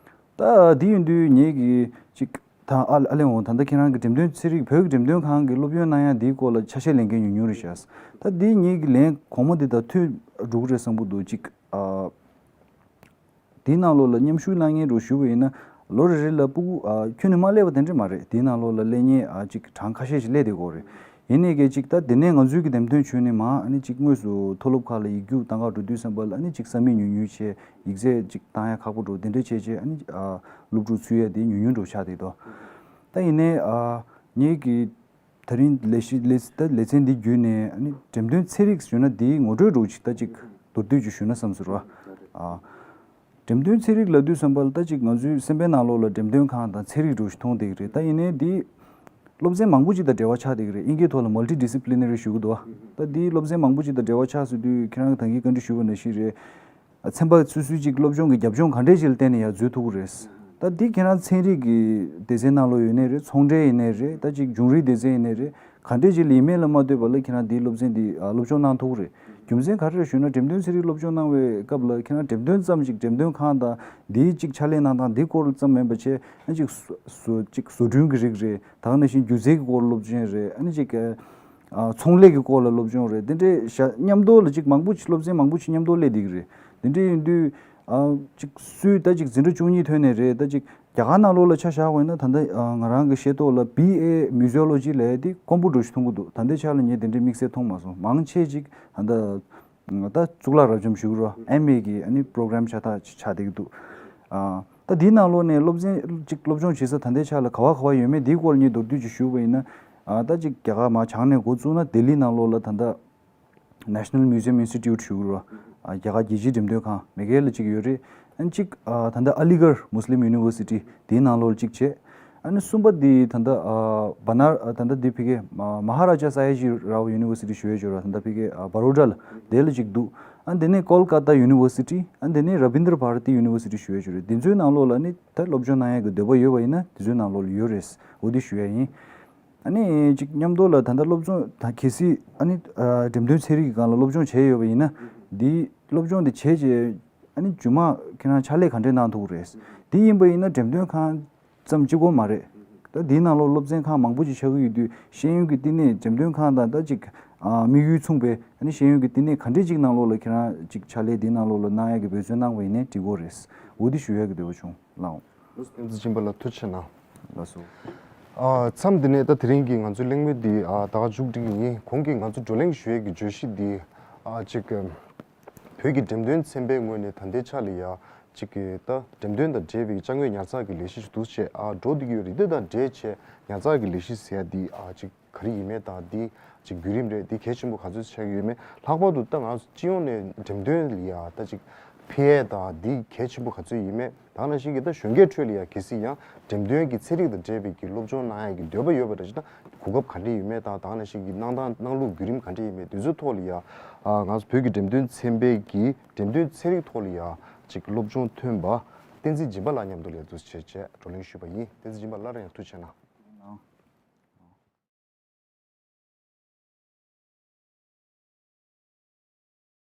ད་འདི་ཡིན་དུས་ངེད་ཀྱིས་ཅིག་ ད་ཨ་ཨ་ལེ་འོང་། ད་ལྟ་ཁྱེད་རང་གི་འགྲེམས་སྟོན་ཚན་རིག་བོད་ཀྱི་འགྲེམས་སྟོན་ཁང་གི་སློབ་ཡོན་གནང་ཡ་འདིའི་སྐོར་ལ་ཆ་ཤས་ལེན་མཁན་ཉུང་ཉུང་རེད་ཤག་ད་འདི་ངེད་ཀྱི་ལན་གོང་མ་འདི་དང་མཐུན་འགྲོ་གི་རེད་བསམ་གྱི་འདུག་ཅིག་ཨ། དེའི་ནང་ལོགས་ལ་མཉམ་ཞུགས་གནང་མཁན་འདྲ་ཞུ་བ་ཡིན་ན། ལོ་རེ་རེ་ལ་ཕྲུ་གུ་ཨ་ཁྱོན་ནས་མ་སླེབས་པ་དེ་འདྲ་མ་རེད། དེའི་ནང་ལོགས་ལ་སླེབས་མཁན་ཨ་ཅིག་གྲངས་ཁ་ཤས་ཤིག་སླེབས་བསྡད་ཀྱི་ཡོད་རེད། ཡིན་ནའི་གལ་ཅིག་ད་དེ་ནས་ང་ཚོའི་གི་འདེམས་ཐོན་བྱུང་ནས་མར་ཨ་ནི་ཅིག་དངོས་སུ་མཐོ་སློབ་ཁག་ལ་ཡིག་རྒྱུགས་བཏང་ག་འགྲོ་དུས་ཙམ་པ་ལ་ཨ་ནི་ཅིག་ས་མིག་ཉུང་ཉུང་བྱས། ཡིག་ཚད་ཅིག་བཏང་ཡ་ཁག་པོ་འདྲ་དེ་འདྲ་བྱས་བྱས། ཨ་ནི་ཨ་སློབ་ཕྲུག་ཚུད་ཡ་དེ་ཉུང་ཉུང་འདྲ་ཆགས་བསྡད་འདུག་ད་ཡིན་ནའི་ཨ་ངེད་ཀྱི་ད་རིང་ལས་གཞི་ལས་ད་ལེ་ཚན་འདི་བརྒྱུད་ནས་ཨ་ནི་འགྲེམས་སྟོན་ཚན་རིག་ཞུ་ན་འདིའི་ངོ་སྤྲོད་འདྲ་ཅིག་ད་ཅིག་མདོར་བསྡུས་ཅིག་ཞུ་ན་བསམ་ཟེར་བ། ཨ། འགྲེམས་སྟོན་ཚན་རིག་ལབ་དུས་ཙམ་པ་ལ་ད་ཅིག་ང་ཚོའི་སེམས་པའི་ནང་ལོགས་ལ་འགྲེམས་སྟོན་ཁང་དང་ཚན་རིག་འདྲ་ཞིག་མཐོང་བསྡད་ཀྱི་རེད། ད་ཡིན་ནའི་འདི་སློབ་ཚན་མང་པོ་ཅིག་དང་འབྲེལ་བ་ཆགས་བསྡད་ཀྱི་རེད། དབྱིན་སྐད་ཐོག་ལ་multidisciplinary་ཞུ་གི་འདུག་ད་འདིའི་སློབ་ཚན་མང་པོ་ཅིག་དང་འབྲེལ་བ་ཆགས་ཟེར་དུས་ཁྱེད་རང་གིས་ད་གིན་བཀའ་འདྲི་ཞུས་པ་ནང་བཞིན་རེད། ཚན་པ་སོ་སོའི་ཅིག་སློབ་སྦྱོང་གི་རྒྱབ་ལྗོངས་ག་འདྲས་ཅིག་ལ་བརྟེན་ནས་ཡར་འཛུལ་ཐུབ་ཀྱི་རེད། ད་འདི་ཁྱེད་རང་ཚན་རིག་གི་སྡེ་ཚན་ནང་ལོགས་ཡོད་ནའི་རེད། ཚོང་འབྲེལ་ཡིན་ནའི་རེད། ད་ཅིག་འབྱུང་རིག་སྡེ་ཚན་ཡིན་ནའི་རེད། ག་འདྲས་ཅིག་ལ་ཡིན་མིན་ལ་མ་ལྟོས་པ་ལ་ཁྱེད་རང་འདིའི་སློབ་ཚན་འདི་ཨ་སློབ་སྦྱོང་གནང་ཐུབ་ཀྱི་རེད། རྒྱུ་མཚན་ག་རེ་རེད་ཞུས་ན། འགྲེམས་སྟོན་ཚན་རིག་སློབ་སྦྱོང་གནང་བའི་སྐབས་ལ་ཁྱེད་རང་འགྲེམས་སྟོན་ཙམ་ཞིག་འགྲེམས་སྟོན་ཁང་དང་འདིའི་ཅིག་ཕྱག་ལས་གནང་སྟངས་འདིའི་སྐོར་ཙམ་མིན་པ་བྱས། ཨ་ཅིག་བཟོ་བཟོ་ཅིག་བཟོ་སྐྲུན་གྱི་རིགས་རེད། ད་ག་ནང་བཞིན་སྒྱུ་རྩལ་གྱི་སྐོར་སློབ་སྦྱོང་རེད། ཨ་ནི་ཅིག་ཨ་ཚོང་ལས་ཀྱི་སྐོར་ལ་སློབ་སྦྱོང་རེད། འདི་འདྲའི་བྱ་མཉམ་དུ་ལ་ཅིག་མང་པོ་ཅིག་སློབ་ཚན་མང་པོ་ཅིག་མཉམ་དུ་སླེབས་བསྡད་ཀྱི་རེད། འདི་འདྲ་ཡིན་དུས་ཨ་ཅིག་སུས་ད་ཅིག་འཛིན་གྲྭ་བཅུ་གཉིས་ཐོན་ནས་རེད། ད་ཅིག་རྒྱ་གར་ནང་ལོགས་ལ་ཆ་བཞག་པ་ཡིན་ན། ད་ལྟ་ང་རང་གི་ཤེས་རྟོགས་ལ་B A Museology་ལབ་ཡ་དེ་དཀོན་པོ་འདྲ་ཞིག་མཐོང་གི་འདུག་ད་ལྟའི་ཆ་ལ་ངས་དེ་འདྲའི་དམིགས་བསལ་མཐོང་མ་སོང་། མང་ཆེ་ཅིག་ད་ལྟ་ད་གཙུག་ལག་རབ་འབྱམས་ཞུ་གི་རེད། M A་གི་ཨ་ནི་པྲོ་གྷ་རམ་ཤ་སྟག་ཅིག་ཆགས་བསྡད་ཀྱི་འདུག་ཨ་ད་འདིའི་ནང་ལོགས་ནས་སློབ་ཚན་ཅིག་སློབ་སྦྱོང་བྱེད་ས་ད་ལྟའི་ཆ་ལ་ག་བ་ག་བ་ཡོད་མེད་འདིའི་སྐོར་ངས་མདོར་བསྡུས་ཅིག་ཞུས་པ་ཡིན་ན། ཨ་ད་ཅིག་རྒྱ་གར་མར་བྱང་ནས་འགོ་བཙུགས་ན་ལྡི་ལི་ནང་ལོགས་ལ་ད་ལྟ་National Museum Institute་ཞུ་གི་རེད། ཨ་རྒྱ་གར་རྒྱལ་སྤྱིའི་འགྲེམས་སྟོན་ཁང་མེ་ཀལ་ལ་གཅིག་ཡོད་རེད། ཨ་གཅིག་ཨ་ད་ལྟ་ཨ་ལི་གར་Muslim University་དེའི་ནང་ལོགས་ལ་གཅིག་བྱས། ཨ་ནི་གསུམ་པ་འདི་ད་ལྟ་ཨ་བ་ན་ཨ་ད་ལྟ་འདི་ཕ་གི་ཨ་Maharaja Sayajirao University་ཞུ་ཡས་ཅིག་ཡོད་རེད། ད་ལྟ་ཕ་གི་ཨ་བ་རོ་ཌ་ལ་དེ་ལ་གཅིག་འདུག་ཨ་དེ་ནས་Kolkata University། ཨ་དེ་ནས་Rabindra Bharati University་ཞུ་ཡས་ཅིག་ཡོད་རེད། འདི་ཚོའི་ནང་ལོགས་ལ་ནི་ད་སློབ་སྦྱོང་གནང་ཡས་ཀྱི་འདོད་པ་ཡོད་པ་ཡིན་ན་དེ་ཚོའི་ནང་ལོགས་ལ་ཡོད་རེད། འོ་འདི་ཞུ་ཡས་ཡིན། ཨ་ནི་ཅིག་མཉམ་དུ་ལ་ད་ལྟ་སློབ་སྦྱོང་ད་གལ་སྲིད་ཨ་ནི་ཨ་འགྲེམས་སྟོན་ཚན་རིག་གི་སྒང་ལ་སློབ་སྦྱོང་བྱས་ཡོད་པ་ཡིན་ན། འདི་སློབ་སྦྱོང་འདི་བྱས་རྗེས་ཨ་ནི་རྗེས་མ་ཁྱེད་རང་ཕྱག་ལས་ག་འདྲས་གནང་ཐུབ་ཀྱི་རེད། འདི་ཡིན་པ་ཡིན་ན་འགྲེམས་སྟོན་ཁང་ཙམ་གཅིག་པོ་མ་རེད། ད་འདིའི་ནང་ལོགས་སློབ་ཚན་ཁག་མང་པོ་ཅིག་ཆགས་ཀྱི་ཡོད་དུས། ཤེས་ཡོན་གྱི་བསྟི་གནས་འགྲེམས་སྟོན་ཁང་དང་ད་ཅིག་ཨ་དམིགས་ཡུལ་མཚུངས་པའི་ཨ་ནི་ཤེས་ཡོན་གྱི་བསྟི་གནས་ག་འདྲས་ཅིག་ནང་ལོགས་ལ་ཁྱེད་རང་ཅིག་ཕྱག་ལས་འདིའི་ནང་ལོགས་ལ་གནང་ཡག་གི་འབད་བརྩོན་གནང་བ་ཡིན་ནའི་འགྲིག་གི་རེད། འོ་འདི་ཞུ་ཡག་གི་འདོད་པ་བྱུང་། ལགས་འོང་། བསྟན་འཛིན་སྦྱིན་པ་ལགས་ཐུགས་རྗེ་གནང་། ལགས་སོ། ཨ་མཚམས་འདི་ནས་ད་དེ་རིང་གི་ང་ཚོའི་གླེང་མོལ་འདི་ཨ་ད་ག་མཇུག་སྒྲིལ་གྱི་ཡིན། གོང་གི་ང་ཚོ་བགྲོ་གླེང་ཞུ་ཡས་ཀྱི་བརྗོད་གཞི་འདི་ཨ་ཅིག་བོད་ཀྱི་འགྲེམས་སྟོན་ཚན་པའི་ངོས་ནས་ད་ལྟའི་ཆ་ལ་ཡ་ཅིག་གི་ད་འགྲེམས་སྟོན་དང་འབྲེལ་བའི་ཅ་དངོས་ཉར་ཚགས་ཀྱི་ལས་གཞི་ཞིག་འདུག་ཅེས་ཨ་འགྲོ་བསྡད་ཀྱི་ཡོད་རེད། འདི་དང་འབྲེལ་བྱས་ཉར་ཚགས་ཀྱི་ལས་གཞི་ཟེར་ཡ་འདི་ཨ་ཅིག་ག་རེ་ཡིན་མེད་དང་། འདི་ཅིག་བརྒྱུད་རིམ་རེད། འདི་གལ་ཆེན་པོ་ག་ཚོད་ཆགས་ཀྱི་ཡོད་མེད། ལྷག་པར་དུ་ད་ང་ཚོ་སྤྱི་ཡོངས་ནས་འགྲེམས་སྟོན་ལ་ཡ་ད་ཅིག་ཕན་ཡས་དང་འདི་གལ་ཆེན་པོ་ག་ཚོད་ཡིན་མེད། ད་ག་ནང་བཞིན་གྱི་ད་གཞོན་སྐྱེས་ཁྲོད་ལ་ཡ་གལ་སྲིད་ཡང་འགྲེམས་སྟོན་གྱི་ཚན་རིག་དང་འབྲེལ་བའི་གི་སློབ་སྦྱོང་གནང་ཡས་ཀྱི་འདོད་པ་ཡོད་པ་འདྲ་ཞིག་ན་གོ་སྐབས་ག་འདྲས་ཡོད་མེད་དང་། ད་ག་ནང་བཞིན་གྱི་གནང་སྟངས་གནང་ལུགས་བརྒྱུད་རིམ་ག་འདྲས་ཡིན་མེད། དེ་ཚོའི་ཐོག་ལ་ཡ་ཨ་ང་ཚོ་བོད་ཀྱི་འགྲེམས་སྟོན་ཚན་པའི་གི་འགྲེམས་སྟོན་ཚན་རིག་ཐོག་ལ་ཡ་ཅིག་སློབ་སྦྱོང་ཐོན་པ་བསྟན་འཛིན་སྦྱིན་པ་ལགས་མཉམ་དུ་ལ་ཡ་འདུག་སེ་བྱས་བྱས་བགྲོ་གླེང་ཞུས་པ་ཡིན། བསྟན་འཛིན་སྦྱིན་པ་ལགས་ལ་ཡང་ཐུགས་རྗེ་གནང་།